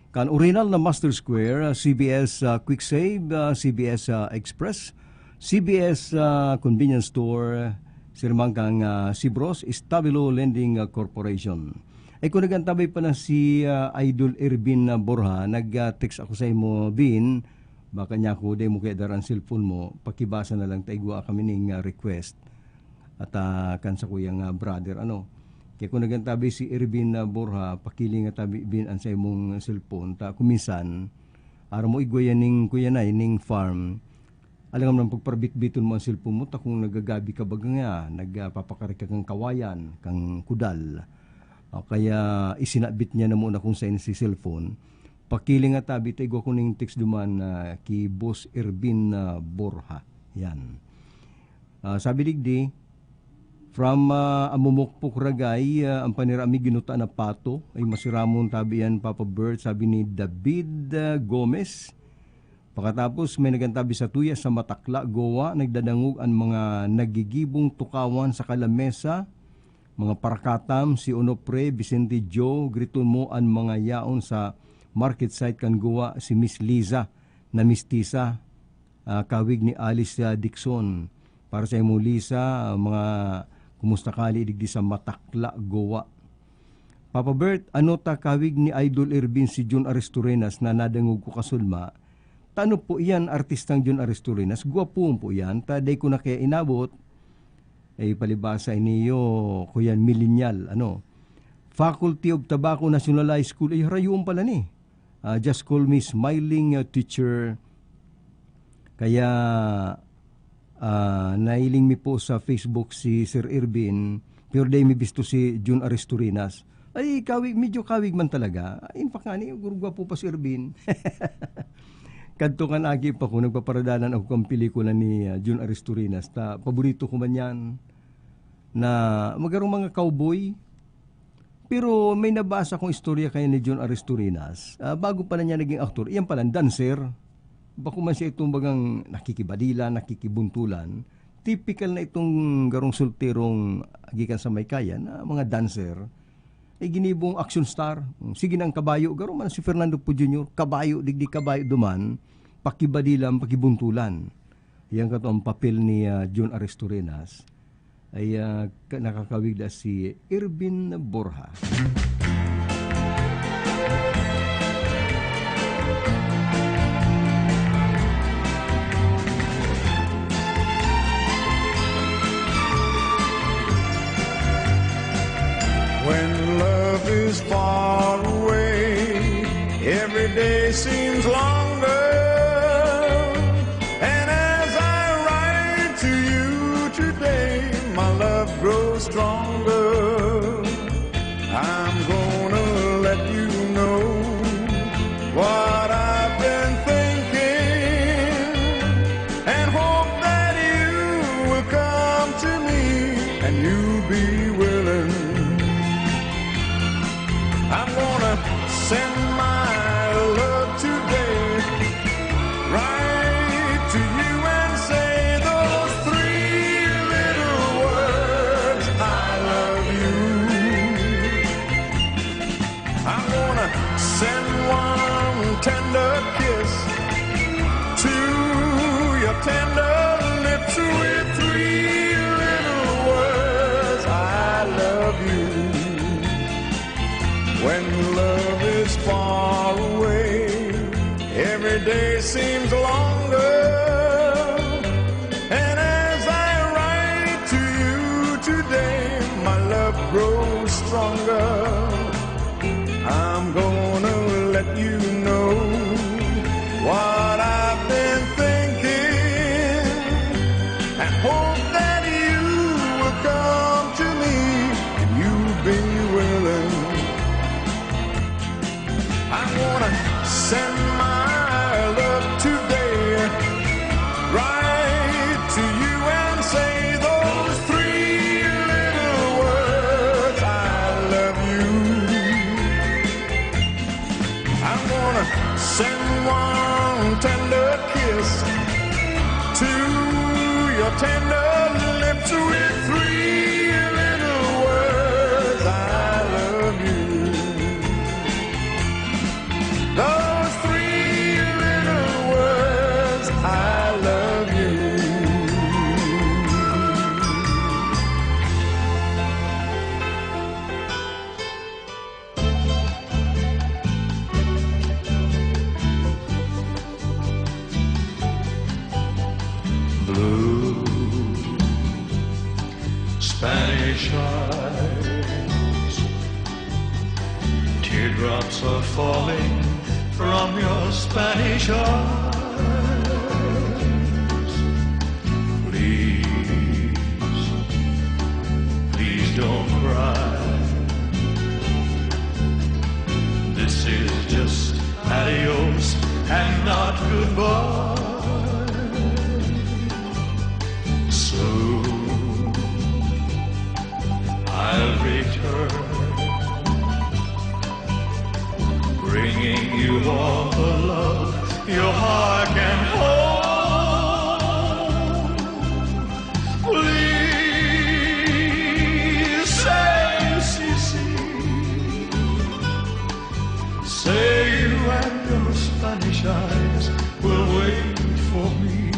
kan orihinal na Master Square, ah, C B S, ah, Quick Save, ah, C B S, ah, Express, C B S, ah, Convenience Store, sirmang kang, ah, Sibros, Stabilo Lending, ah, Corporation. Ay, kung nagantabay pa na si, ah, Idol Ervin, ah, Borja, nag, ah, text ako sa imo, Bin, baka niya ako, di mo kaya dara an cellphone mo, pakibasa na lang ta igwa kami ning, ah, request. At, ah, kan sa kuyang, ah, brother, ano. Kaya kung nagantabi si Ervin, ah, Borja, pakiling nga tabi, Bin, an sa imong cellphone. Ta, kung minsan, aram mo, igwa yan ning, kuya na, ning farm. Alangan man pagparabitbiton mo an cellphone mo, ta kung nagagabi ka baga nga, nagpapakari ka kang kawayan, kang kudal. O kaya isinabit niya na muna kung saan si cellphone. Pakiling nga tabi, ta igwa ko ning text duman na ki Boss Ervin, ah, Borja. Yan. Ah, sabi digdi, from, ah, Amumukpok, Ragay, ah, ang panira mi ginuta na pato, ay masiramon tabi yan, Papa Bert, sabi ni David, ah, Gomez. Pakatapos, may nagantabi sa tuya sa Matakla, Goa, nagdadangog an mga nagigibong tukawan sa kalamesa, mga parakatam, si Onofre, Vicente Joe, griton mo an mga yaon sa market site kan Goa, si Miss Liza, na mistisa, ah, kawig ni Alice, ah, Dixon. Para sa imo, Liza, ah, mga kumusta kali digdi sa Matakla, Goa. Papa Bert, ano ta kawig ni Idol Ervin si Jun Aristorenas na nadangog ko kasulma? Ta ano po iyan, artistang Jun Aristorenas? Gwapo po iyan, ta dai ko na kaya inabot. Eh, palibasa iniyo, kuyan millennial, ano? Faculty of Tabaco National High School, eh, harayoon pala ni. Ah, just call me smiling, ah, teacher. Kaya, ah, nailing mi po sa Facebook si Sir Ervin, pero dai mi bisto si Jun Aristorinas. Ay, kawig, medyo kawig man talaga. In fact, nga ni, gurugwapo pa si Ervin. Kadto kan agi pa ko, nagpaparadalan ako kan pelikula ni, ah, Jun Aristorinas. Ta, paborito ko man yan na magarong mga cowboy. Pero may nabasa kong istorya kaya ni Jun Aristorinas. Ah, bago pa na niya naging aktor, iyan pala, dancer. Bako man siya itong bagang nakikibadila, nakikibuntulan. Tipikal na itong garong solterong gikan sa Maykayan na mga dancer, ay ginibong action star. Sige na ang kabayo, garo man si Fernando Poe Junior, kabayo, digdi kabayo duman, pakibadilan, pakibuntulan. Yan kato ang papel ni, ah, Jun Aristorenas. Ay, ah, ka-, nakakawig na si Irvin Borja. When love is far away, every day seems longer. And as I write to you today, my love grows stronger. I'm gonna let you know what I've been thinking, and hope that you will come to me and you'll be willing. I'm gonna send my love today right to you and say those three little words, "I love you." I'm gonna send one tender kiss to your tender lips with three little words, "I love you." When love is far away, every day seems longer. And as I write to you today, my love grows stronger. I'm gonna let you know what I've been thinking, and hope that you will come to me and you'll be willing. I'm gonna send my love today right to you and say those three little words, "I love you." I'm gonna send one tender kiss to your tender lips with three little words, "I love you." Those three little words, "I love you." Blue Spanish eyes, teardrops are falling from your Spanish eyes. Please, please don't cry. This is just adios and not goodbye. Soon I'll return, bringing you all the love your heart can hold. Please say, "Sisi." Say you and your Spanish eyes will wait for me.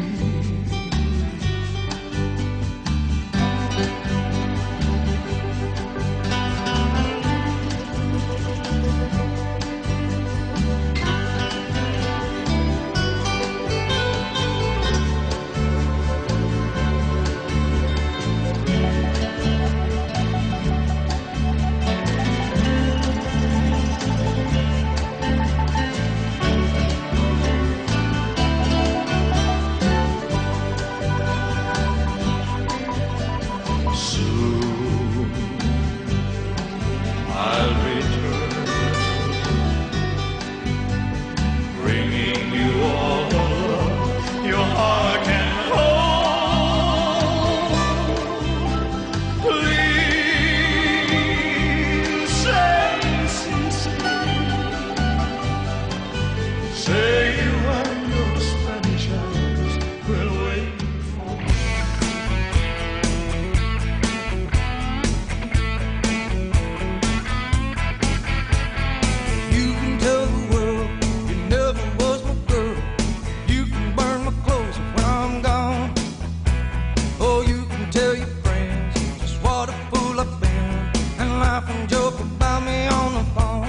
Joke about me on the phone.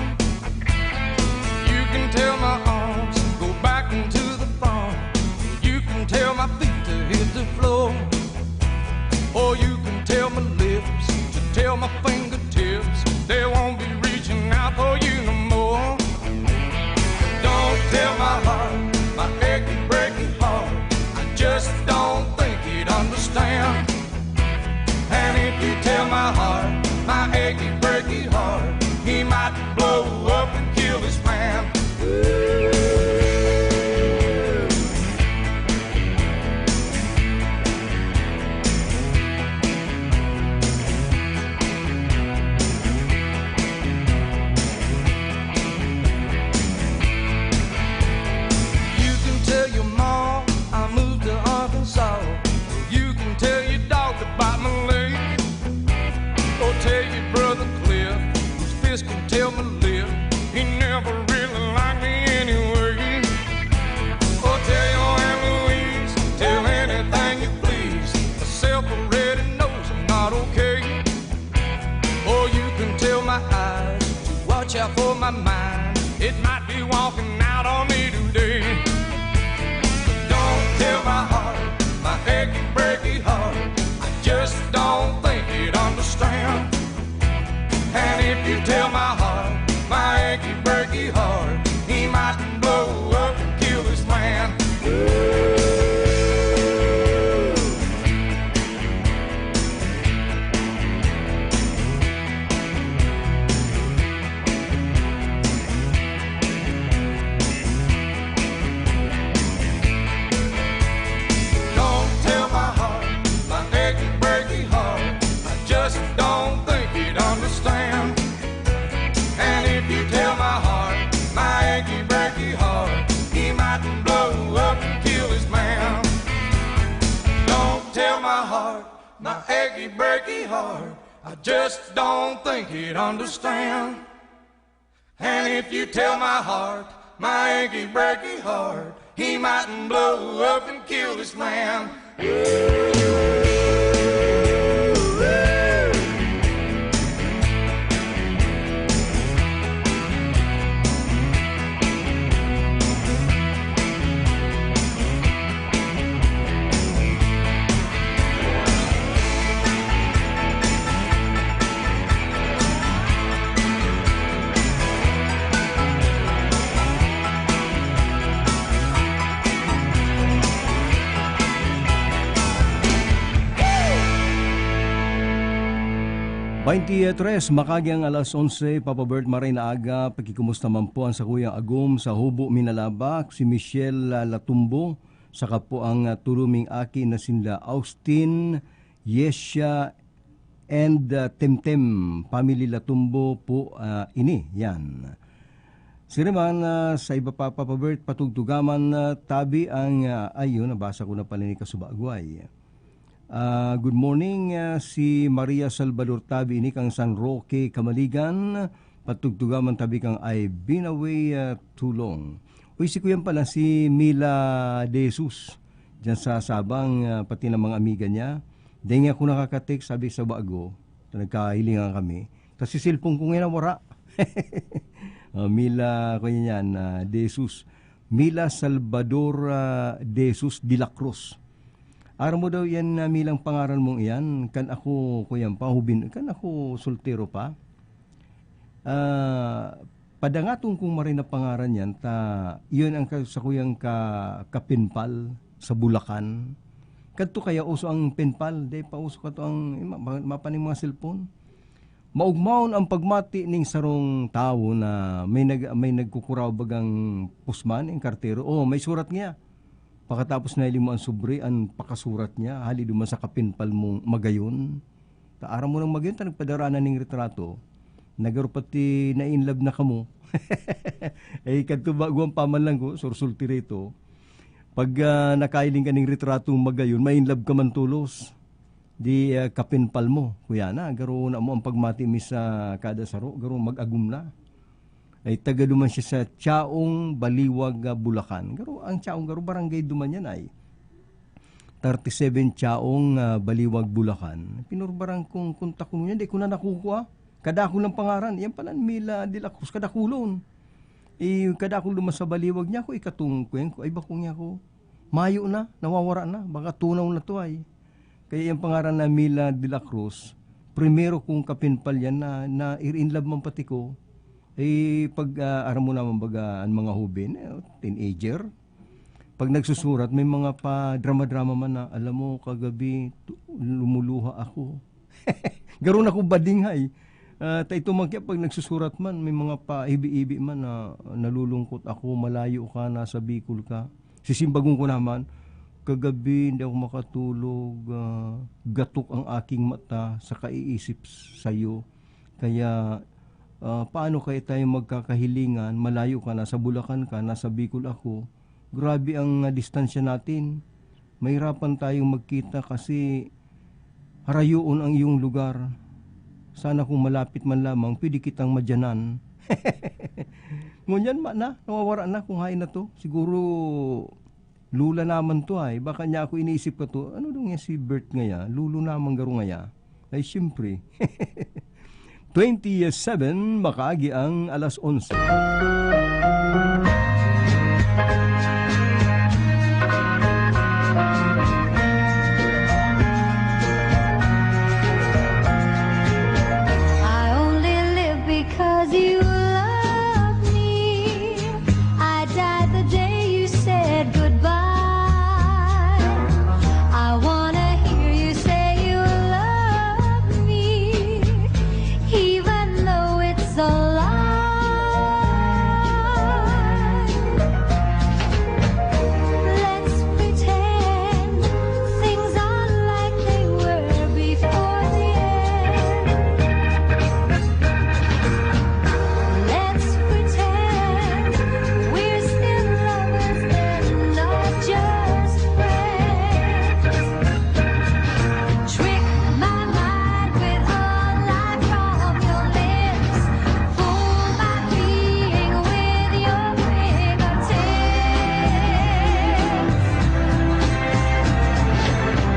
You can tell my arms to go back into the phone. You can tell my feet to hit the floor. Or you can tell my lips to tell my fingertips. They won't be reaching out for you no more. Don't tell my heart, my achy, breaky heart. I just don't think he'd understand. And if you tell my heart, my achy, breaky heart, he might blow up and kill this man. You can tell your mom I moved to Arkansas. You can tell your dog to bite my leg. Or tell your brother Cliff, whose fist can tell my lip, he never really liked me anyway. Or tell your Aunt Louise, tell anything you please. Myself already knows I'm not okay. Or you can tell my eyes to watch out for my mind. It might be walking out on me today. Don't tell my heart, my achy, breaky heart. I just don't think he'd understand. And if you tell my heart, my achy, breaky heart, he might blow up and kill this man. Don't tell my heart, my achy, breaky heart. I just don't think he'd understand. And if you tell my heart, my achy, breaky heart, he might blow up and kill his man. Don't tell my heart, my achy, breaky heart. I just don't think he'd understand. And if you tell my heart, my achy, breaky heart, he might blow up and kill this man. Baynte tres, makaagi ang alas onse, Papa Bert, maray na aga. Pakikumusta man po an sakuyang agom sa Hubo, Minalaba, si Michelle, ah, Latumbo, saka po ang, ah, tulo ming aki na sinda Austin, Yesha, and, ah, Temtem. Family Latumbo po, ah, ini, yan. Siring man, ah, sa iba pa, Papa Bert, patugtugaman, ah, tabi ang, ah, ayun, nabasa ko na pala ni Kasuba Agway. Ah, good morning, ah, si Maria Salvador tabi ini kan San Roque, Kamaligan, patugtugaman tabi kan Ay Binaway, ah, Tulong. Uy, si kuyan pala, si Mila De Jesus, dyan sa Sabang, ah, pati ng mga amiga niya. Dahil nga ako nakaka-text, sabi sa bago, nagkahilingan kami. Kasi cellphone ko ngayon nawara. Ah, Mila, kuya niyan, ah, De Jesus. Mila Salvador, ah, De Jesus de la Cruz. Aram mo daw yan, ah, Milang, pangaran mong iyan? Kan ako, kuyan pa, hubin, kan ako soltero pa. Ah, padangaton kong maray na pangaran yan, ta, yun ang ka-, sa kuyang ka-, kapinpal sa Bulacan. Kadto kaya uso ang pinpal, di pa uso kato ang, ma-, ma-, mapaning mga cellphone. Maugmaon ang pagmati ning sarong tawo na may nag-, may nagkukuraw bagang pusman, ang kartero. Oh, may surat niya. Pakatapos na ilimo ang sobre, ang pakasurat niya, hali duman sa kapinpal mong magayon. Ta aram mo nang magayon, ta nagpadara na ning retrato. Nagaro pati na in love na kamo. Eh, kadto bago ang pamanlang ko, sursulti rito. Pag, ah, nakailing ka ning retratong magayon, ma-in love ka man tolos. Di, ah, kapinpal mo, kuya na, garo na mo ang pagmati mi sa kada saro, garo mag-agom na. Ay taga duman siya sa Chaong, Baliwag, ah, Bulacan. Garo, ang Chaong, garo, barangay duman yan ay thirty-seven Chaong, ah, Baliwag, Bulacan. Pinurbaran kong kontak ko niya, di ko na nakukuha. Kadakul ang pangaran, yan pala, Mila de la Cruz, kadakulon. Eh, kadakul duman sa baliwag niya ako, ikatungkweng ko, ay, bako niya ako. Mayo na, nawawara na, baka tunaw na to ay. Kaya yung pangaran na Mila de la Cruz, primero kong kapinpal yan na, na in love man pati ko. Eh, pag, ah, aram mo naman baga, ang mga hoben, eh, teenager, pag nagsusurat, may mga pa-drama-drama man na, "Alam mo, kagabi, tu-, lumuluha ako." Garo na ko bading, hay. Ah, ta ito man kaya pag nagsusurat man, may mga paibi-ibi man na, "Nalulungkot ako, malayo ka, nasa Bicol ka." Sisimbagon ko naman, "Kagabi, hindi ako makatulog, ah, gatok ang aking mata sa kaiisip sa'yo. Kaya, ah, paano kaya tayo magkakahilingan? Malayo ka, nasa Bulacan ka, nasa Bicol ako. Grabe ang, ah, distansya natin. Mahirapan tayong magkita kasi harayoon ang iyong lugar. Sana kung malapit man lamang, pwede kitang madyanan." Ngunyan ma na, nawawara na kung hain na to. Siguro, lula naman to ay. Baka niya ako iniisip ko to. Ano daw nga si Bert ngaya? Lulu naman garo ngaya? Ay, siyempre. Twenty-seven, makaagi ang alas onse. I only live because you love me. I died the day you said goodbye. I wanna hear you say you love me, even though it's a lie. Let's pretend things are like they were before the end. Let's pretend we're still lovers and not just friends. Trick my mind with a lie from your lips. Fool my being with your fingertips.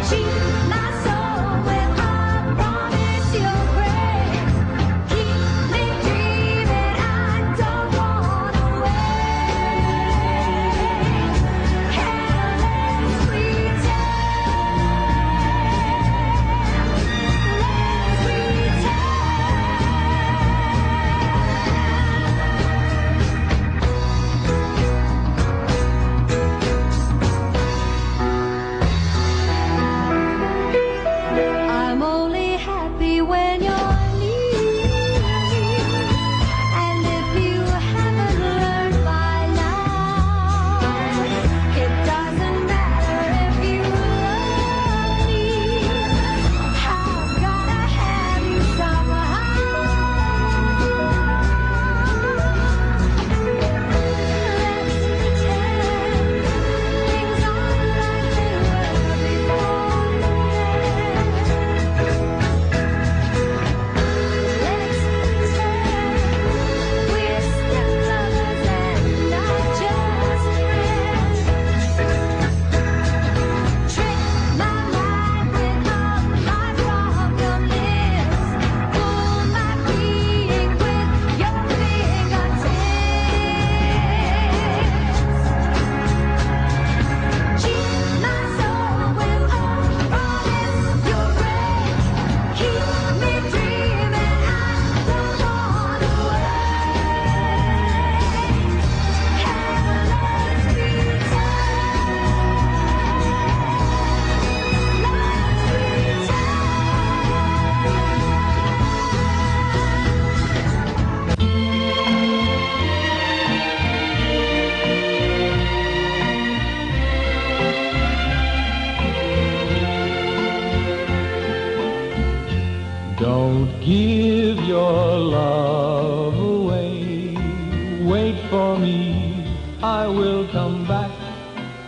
Cheat my soul with a promise you'll break. Keep me dreaming, I don't wanna wait. Careless pretend. Let's pretend. I'm only happy when you're near me. And if you haven't learned by now, it doesn't matter if you love me. I've gotta have you somehow. Let's pretend things are like they were before. Let's pretend we're still lovers and not just friends. Trick my mind with a lie from your lips. Fool my being with your fingertips. Cheat my soul with a promise you'll break. Keep me dreaming, I don't wanna wait. Careless pretend. Let's pretend. Don't give your love away. Wait for me, I will come back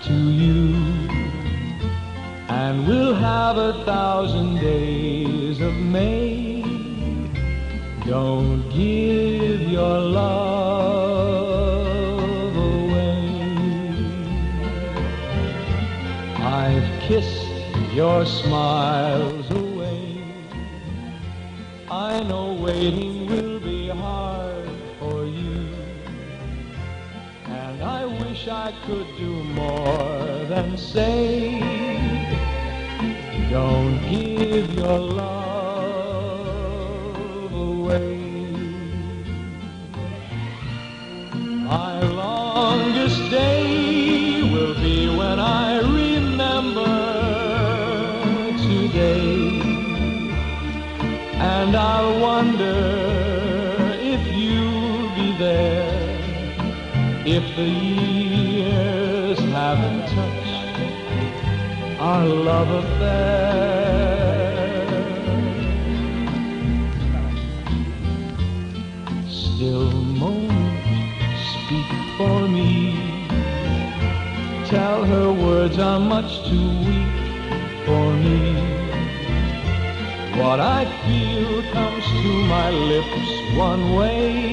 to you. And we'll have a thousand days of May. Don't give your love away. I've kissed your smiles away. I know where Waiting will be hard for you. And I wish I could do more than say, don't give your love away. My longest day will be when I remember today. And I'll wonder if you'll be there, if the years haven't touched our love affair. Still moments speak for me. Tell her words are much too weak for me. What I feel comes to my lips one way.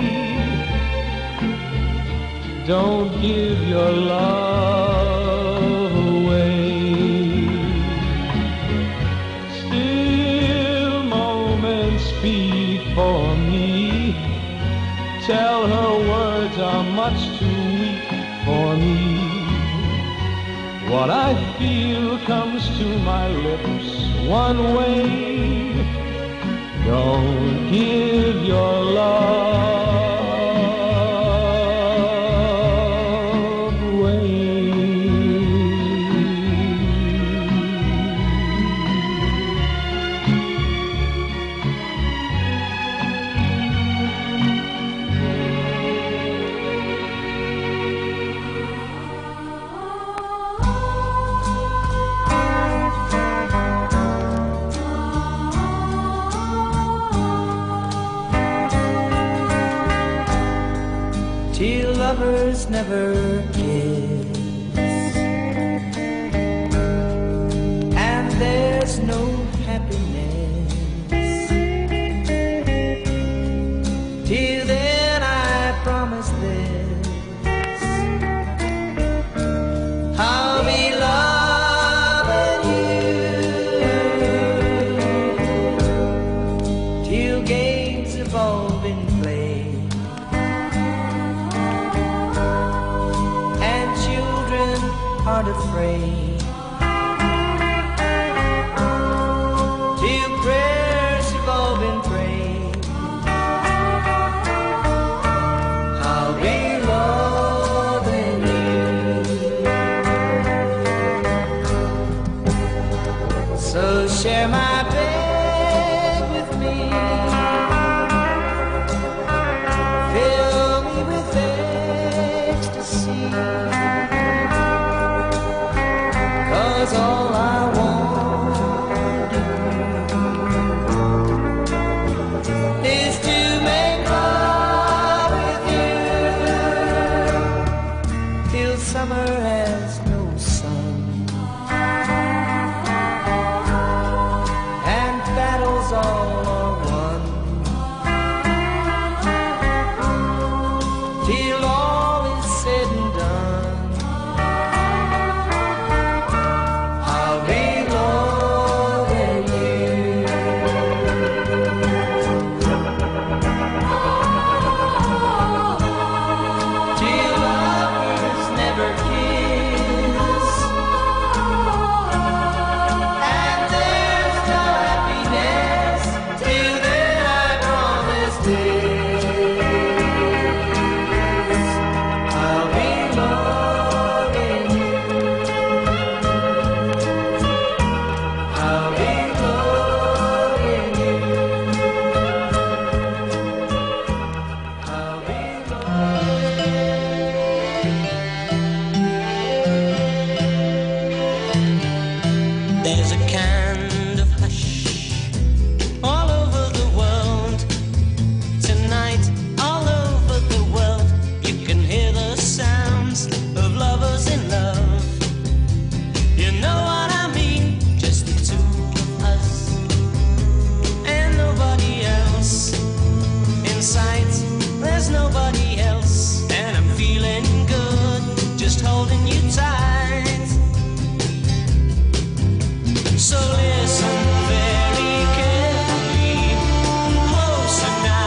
Don't give your love away. Still moments speak for me. Tell her words are much too weak for me. What I feel comes to my lips one way. Don't give your love away. Till lovers never kiss, and there's no happiness. Till then, I promise this: I'll be loving you till games have all been played and children aren't afraid, till prayers have all been prayed. I'll be loving you. So share my bed with me. Fill me with ecstasy. 'Cause all I want is to make love with you till summer has no sun and battles all are won, till all is said and done. I'll be loving you till lovers never kiss, and there's no happiness. Till then, I promise this: I'll be loving you. I'll be loving you. I'll be loving you. There's a kind of hush all over the world. Tonight, all over the world, you can hear the sounds of lovers in love. You know what I mean? Just the two of us and nobody else. In sight, there's nobody else, and I'm feeling good just holding you tight. So listen very carefully, closer now.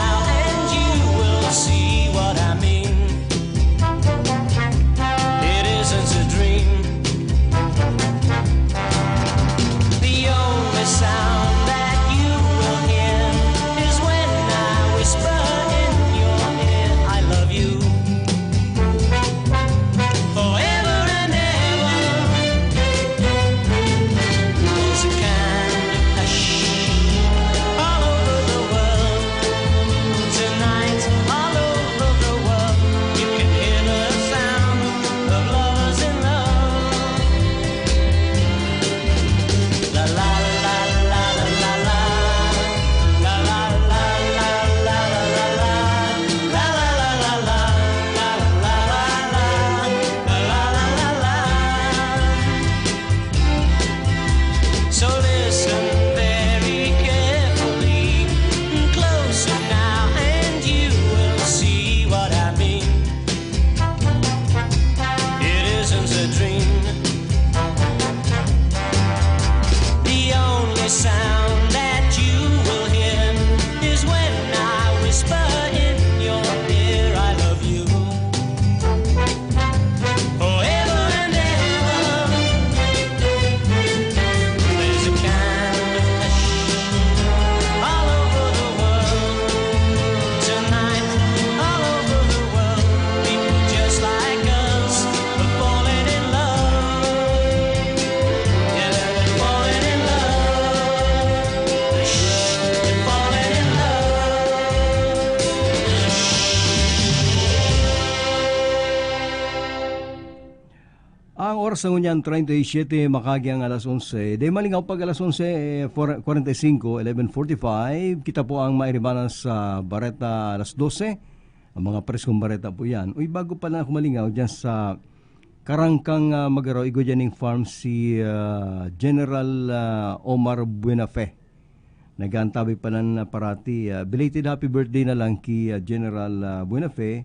Ang oras na ngunyan, treinta y siete, makagi ang alas onse. Di malingaw pag alas onse, eh, four, kwarenta y singko, eleven forty-five. Kita po ang mairibanan sa Bareta alas dose. Ang mga preskong bareta po yan. Uy, bago pa lang ako malingaw dyan sa Karangkang, ah, Magaraw, igwa dyan ning farm si, ah, General, ah, Omar Buenafe. Nag-aantabay pa lang na parati. Ah, belated happy birthday na lang ki, ah, General, ah, Buenafe,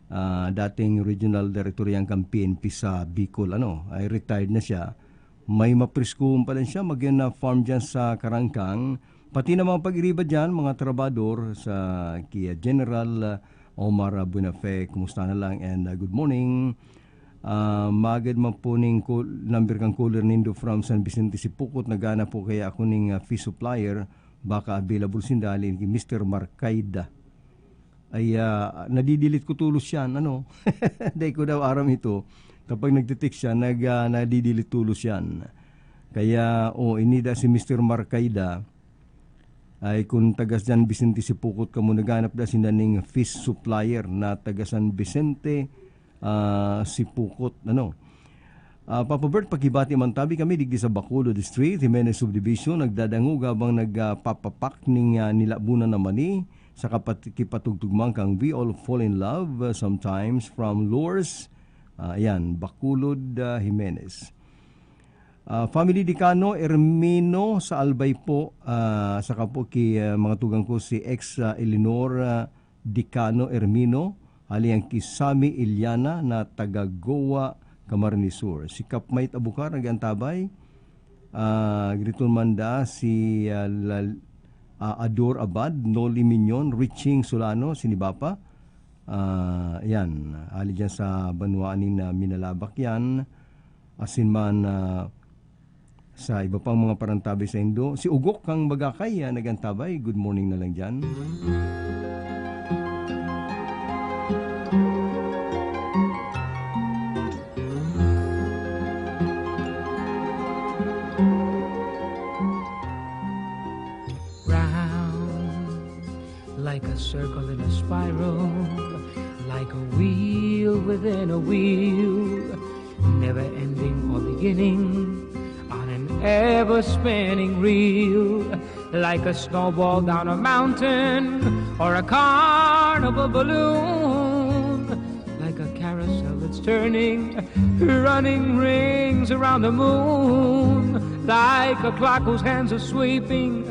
ah, dating Regional Director yan kan P N P sa Bicol. Ano, ay retired na siya. May mapriskuhon pa lang siya, magyan na farm dyan sa Karangkang. Pati na mga pag-iriba dyan, mga trabador sa ki, ah, General, ah, Omar, ah, Buenafe. Kumusta na lang and, ah, good morning. Ah, magad man po ning call, number kan caller nindo from San Vicente Sipocot. Nagana po kaya ako ning, ah, fish supplier. Baka available sinda, halin ki Mister Marcaida. Ay, ah, nadidelete ko tolos yan, ano? Dai ko daw aram ito. Kapag nagte-text siya, nag, ah, nadidelete tolos yan. Kaya, oh, ini da si Mister Marcaida. Ay, kung taga San Vicente Sipocot kamo, naghanap da sinda ning fish supplier na taga San Vicente, ah, Sipocot, ano. Ah, Papa Bert, pakibati man tabi kami digdi sa Bacolod Street, Jimenez Subdivision. Nagdadangog habang nag, ah, papapak ning, ah, nilabunan na mani sa kapat-, kipatugtugman kang We All Fall in Love, ah, sometimes from Lourdes. Ah, ayan, Bacolod, ah, Jimenez. Ah, family Dicano, Ermino sa Albay po, ah, saka po ki, ah, mga tugang ko si ex, ah, Eleanor, ah, Dicano Ermino, hali an ki Sammy Iliana na taga Goa, Camarines Sur. Si Kapmait Abukar nag-antabay, ah, griton man da si, ah, Lal-, ah, Ador Abad, Noli Miñon, Riching Solano, si Nibapa. Ah, yan, hali dyan sa banwaan ni na Minalabak yan. Asin man, ah, sa iba pang mga parantabay sa Indo. Si Ugok kang Bagakay, ah, nag-antabay. Good morning na lang dyan. Round like a circle in a spiral, like a wheel within a wheel, never ending or beginning, on an ever spinning reel, like a snowball down a mountain or a carnival balloon, like a carousel that's turning, running rings around the moon, like a clock whose hands are sweeping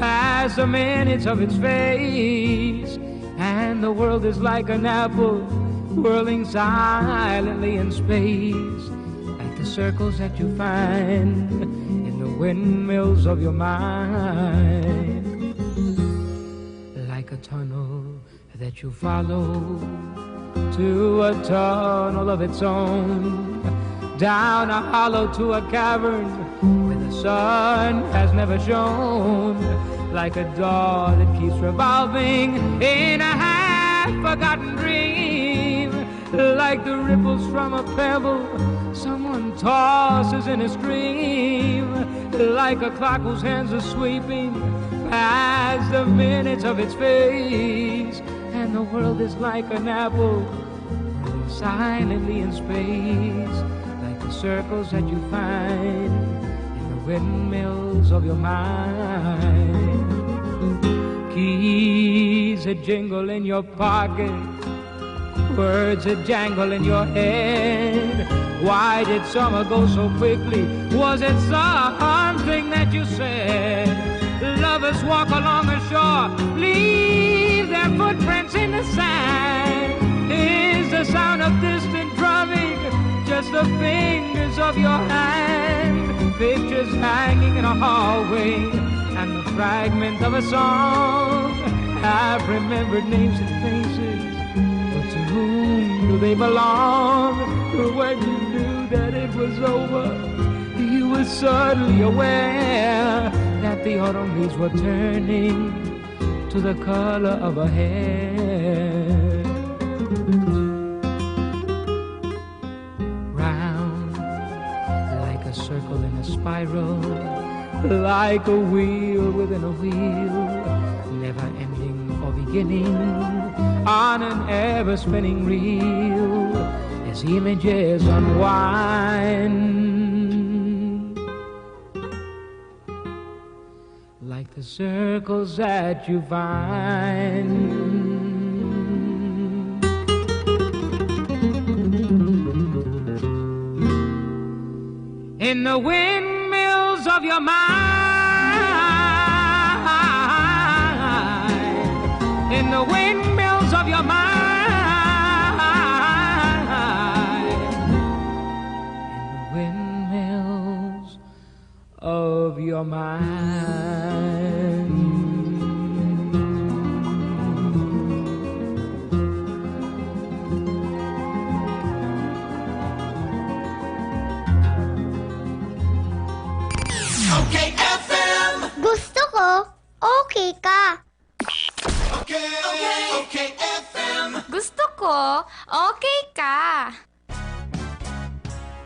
past the minutes of its face. And the world is like an apple whirling silently in space, like the circles that you find in the windmills of your mind, like a tunnel that you follow to a tunnel of its own, down a hollow to a cavern where the sun has never shone, like a door that keeps revolving in a half-forgotten dream, like the ripples from a pebble someone tosses in a stream, like a clock whose hands are sweeping past the minutes of its face, and the world is like an apple whirling silently in space, like the circles that you find in the windmills of your mind. Keys a jingle in your pocket, words a jangle in your head. Why did summer go so quickly? Was it something that you said? Lovers walk along the shore, leave their footprints in the sand. Is the sound of distant drumming just the fingers of your hand? Pictures hanging in a hallway and the fragment of a song. I've remembered names and faces, but to whom do they belong? When you knew that it was over, you were suddenly aware that the autumn leaves were turning to the color of her hair. Round like a circle in a spiral, like a wheel within a wheel, never ending or beginning, on an ever spinning reel. A Images unwind like the circles that you find in the windmills of your mind, in the windmills of your mind, in the windmills of your mind. Okay F M. Gusto ko, okay ka. Okay, okay, okay F M. Gusto ko, okay ka.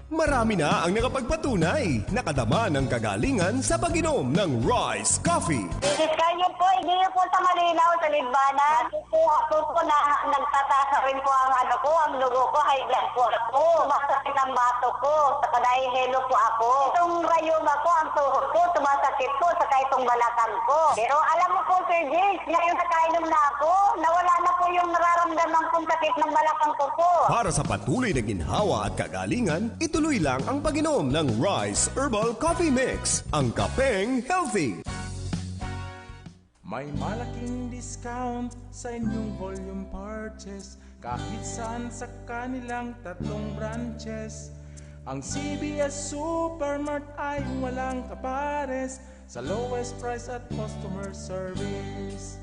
Marami na ang nakapagpatunay, nakadama ng kagalingan sa pag-inom ng Rice Coffee. Idiskay niyo po, hindi niyo po sa malinaw, sa Libana. Kukuha po po na nagtataas na rin po ang ano ko, ang dugo ko, high blood po ako. Sumasakit ang bato ko, saka nahihilo po ako. Itong rayuma ko, ang tuhod ko, sumasakit po, saka itong balakang ko. Pero alam mo po, Sir James, ngayon nakainom na ako, nawala na po yung nararamdaman kong sakit ng balakang ko po. Para sa patuloy na ginhawa at kagalingan, ituloy lang ang pag-inom ng Rice Herbal Coffee Mix, ang kapeng healthy. May malaking discount sa inyong volume purchase kahit saan sa kanilang tatlong branches. Ang C B S Supermart ay walang kapares sa lowest price at customer service.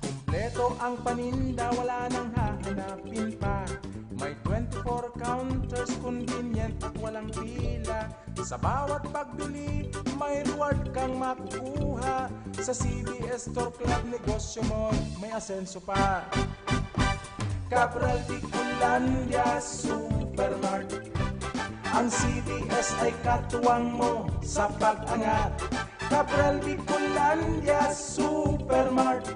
Kompleto ang paninda, wala nang hahanapin pa. May twenty-four counters, convenient at walang pila. Sa bawat pagbili, may reward kang makukuha. Sa C B S Store Club, negosyo mo may asenso pa. Cabral Bicolandia Supermart. Ang C B S ay katuwang mo sa pag-angat. Cabral Bicolandia Supermart.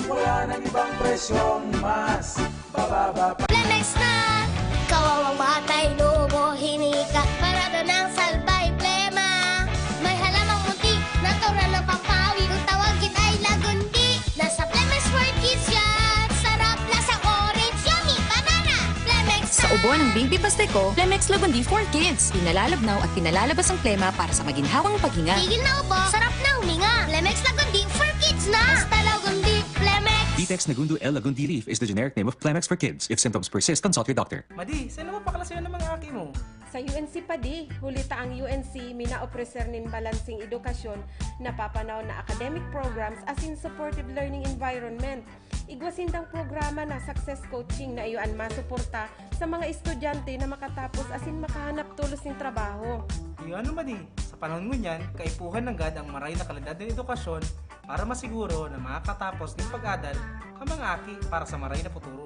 Wala nang ibang presyong mas bababa pa. Flemex na! Kawawang batay, lumo, hinika. Parada ng salbay, plema. May halamang munti, natural na pampawi. Kung tawagin ay lagundi. Nasa Flemex for Kids yan. Sarap, lasang orange, yummy, banana. Flemex Sa ubo ng Baby Basteco, Flemex Lagundi for Kids. Pinalalabnaw at pinalalabas ang plema para sa maginhawang paghinga. Tigil na ubo, sarap na huminga. Flemex Lagundi for Kids na. Basta Lagundi, Flemex. Ditex Nagundu L Lagundi leaf is the generic name of Flemex for kids. If symptoms persist, consult your doctor. Madi, saan mo pakalasayon ng mga aki mo? Sa U N C Padi, huli ta ang U N C minaopreser nin balanseng edukasyon, napapanahon na academic programs asin supportive learning environment. Igwa sindang programa na Success Coaching na iyo an masuporta sa mga estudyante na makatapos asin makahanap tolos nin trabaho. Iyo ano, Madi, sa panahon ngunyan, kaipuhan nanggad ang maray na kalidad nin edukasyon para masiguro na makakatapos nin pag-adal ang mga aki para sa maray na futuro.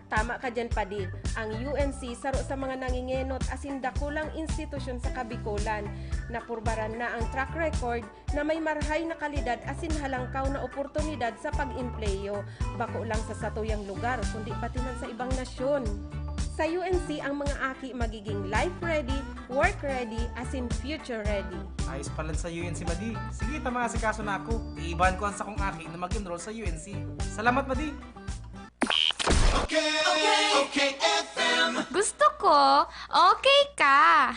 Tama ka diyan, Padi. Ang U N C saro sa mga nangingenot asin dakulang institusyon sa Kabikolan. Napurbaran na ang track record na may marhay na kalidad asin halangkaw na oportunidad sa pag-empleyo, bako lang sa satuyang lugar, kundi pati man sa ibang nasyon. Sa U N C, ang mga aki magiging life ready, work ready, asin future ready. Ayos palan sa U N C, Madi. Sige, ta mga asikaso na ako. Iibahan ko ang sakong aki na mag-enroll sa U N C. Salamat, Madi! Okay, okay, okay F M. Gusto ko, okay ka.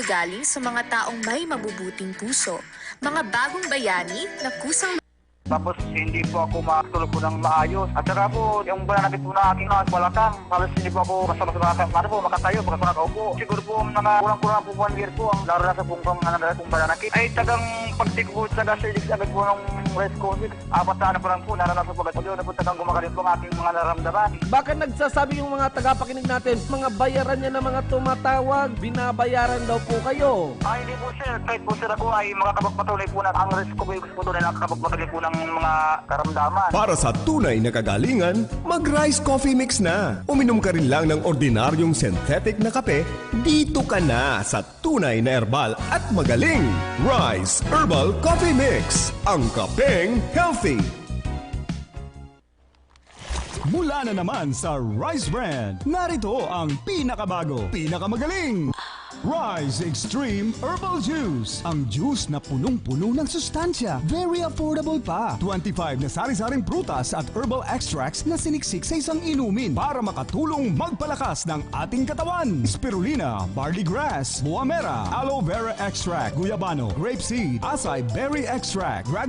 Galing sa mga taong may mabubuting puso, mga bagong bayani na kusang Tapos hindi po ako makatulog po ng maayos. At saka po, yung banana cue po na aking mga balakang, halos hindi po ako basta-basta makaka-, ano po, makatayo, basta makakaupo. Siguro po mga kulang-kulang po one year po, ang naranasan pong pang-, ano, pong banana cue. Ay, tagang pagtigbo, taga sa ilig agad po ng Rice Coffee. Apat na ano pa lang po, naranasan po agad. Yun na po, tagang gumagaling po ang aking mga nararamdaman. Baka nagsasabi yung mga tagapakinig natin, mga bayaran niya na mga tumatawag, binabayaran daw po kayo. Ah, hindi po, sir. Kahit po, sir, ako ay makakapagpatunay po na ang Rice Coffee po, tunay na nakakapagpatunay po ng mga karamdaman. Para sa tunay na kagalingan, mag-Rice Coffee Mix na. Uminom ka rin lang ng ordinaryong synthetic na kape, dito ka na sa tunay na herbal at magaling. Rice Herbal Coffee Mix, ang kapeng healthy. Mula na naman sa Rise Brand, narito ang pinakabago, pinakamagaling Rise Extreme Herbal Juice. Ang juice na punong-puno ng sustansya, very affordable pa. Twenty-five na sari-saring prutas at herbal extracts na siniksik sa isang inumin para makatulong magpalakas ng ating katawan. Spirulina, barley grass, buamera, aloe vera extract, guyabano, grape seed, acai berry extract,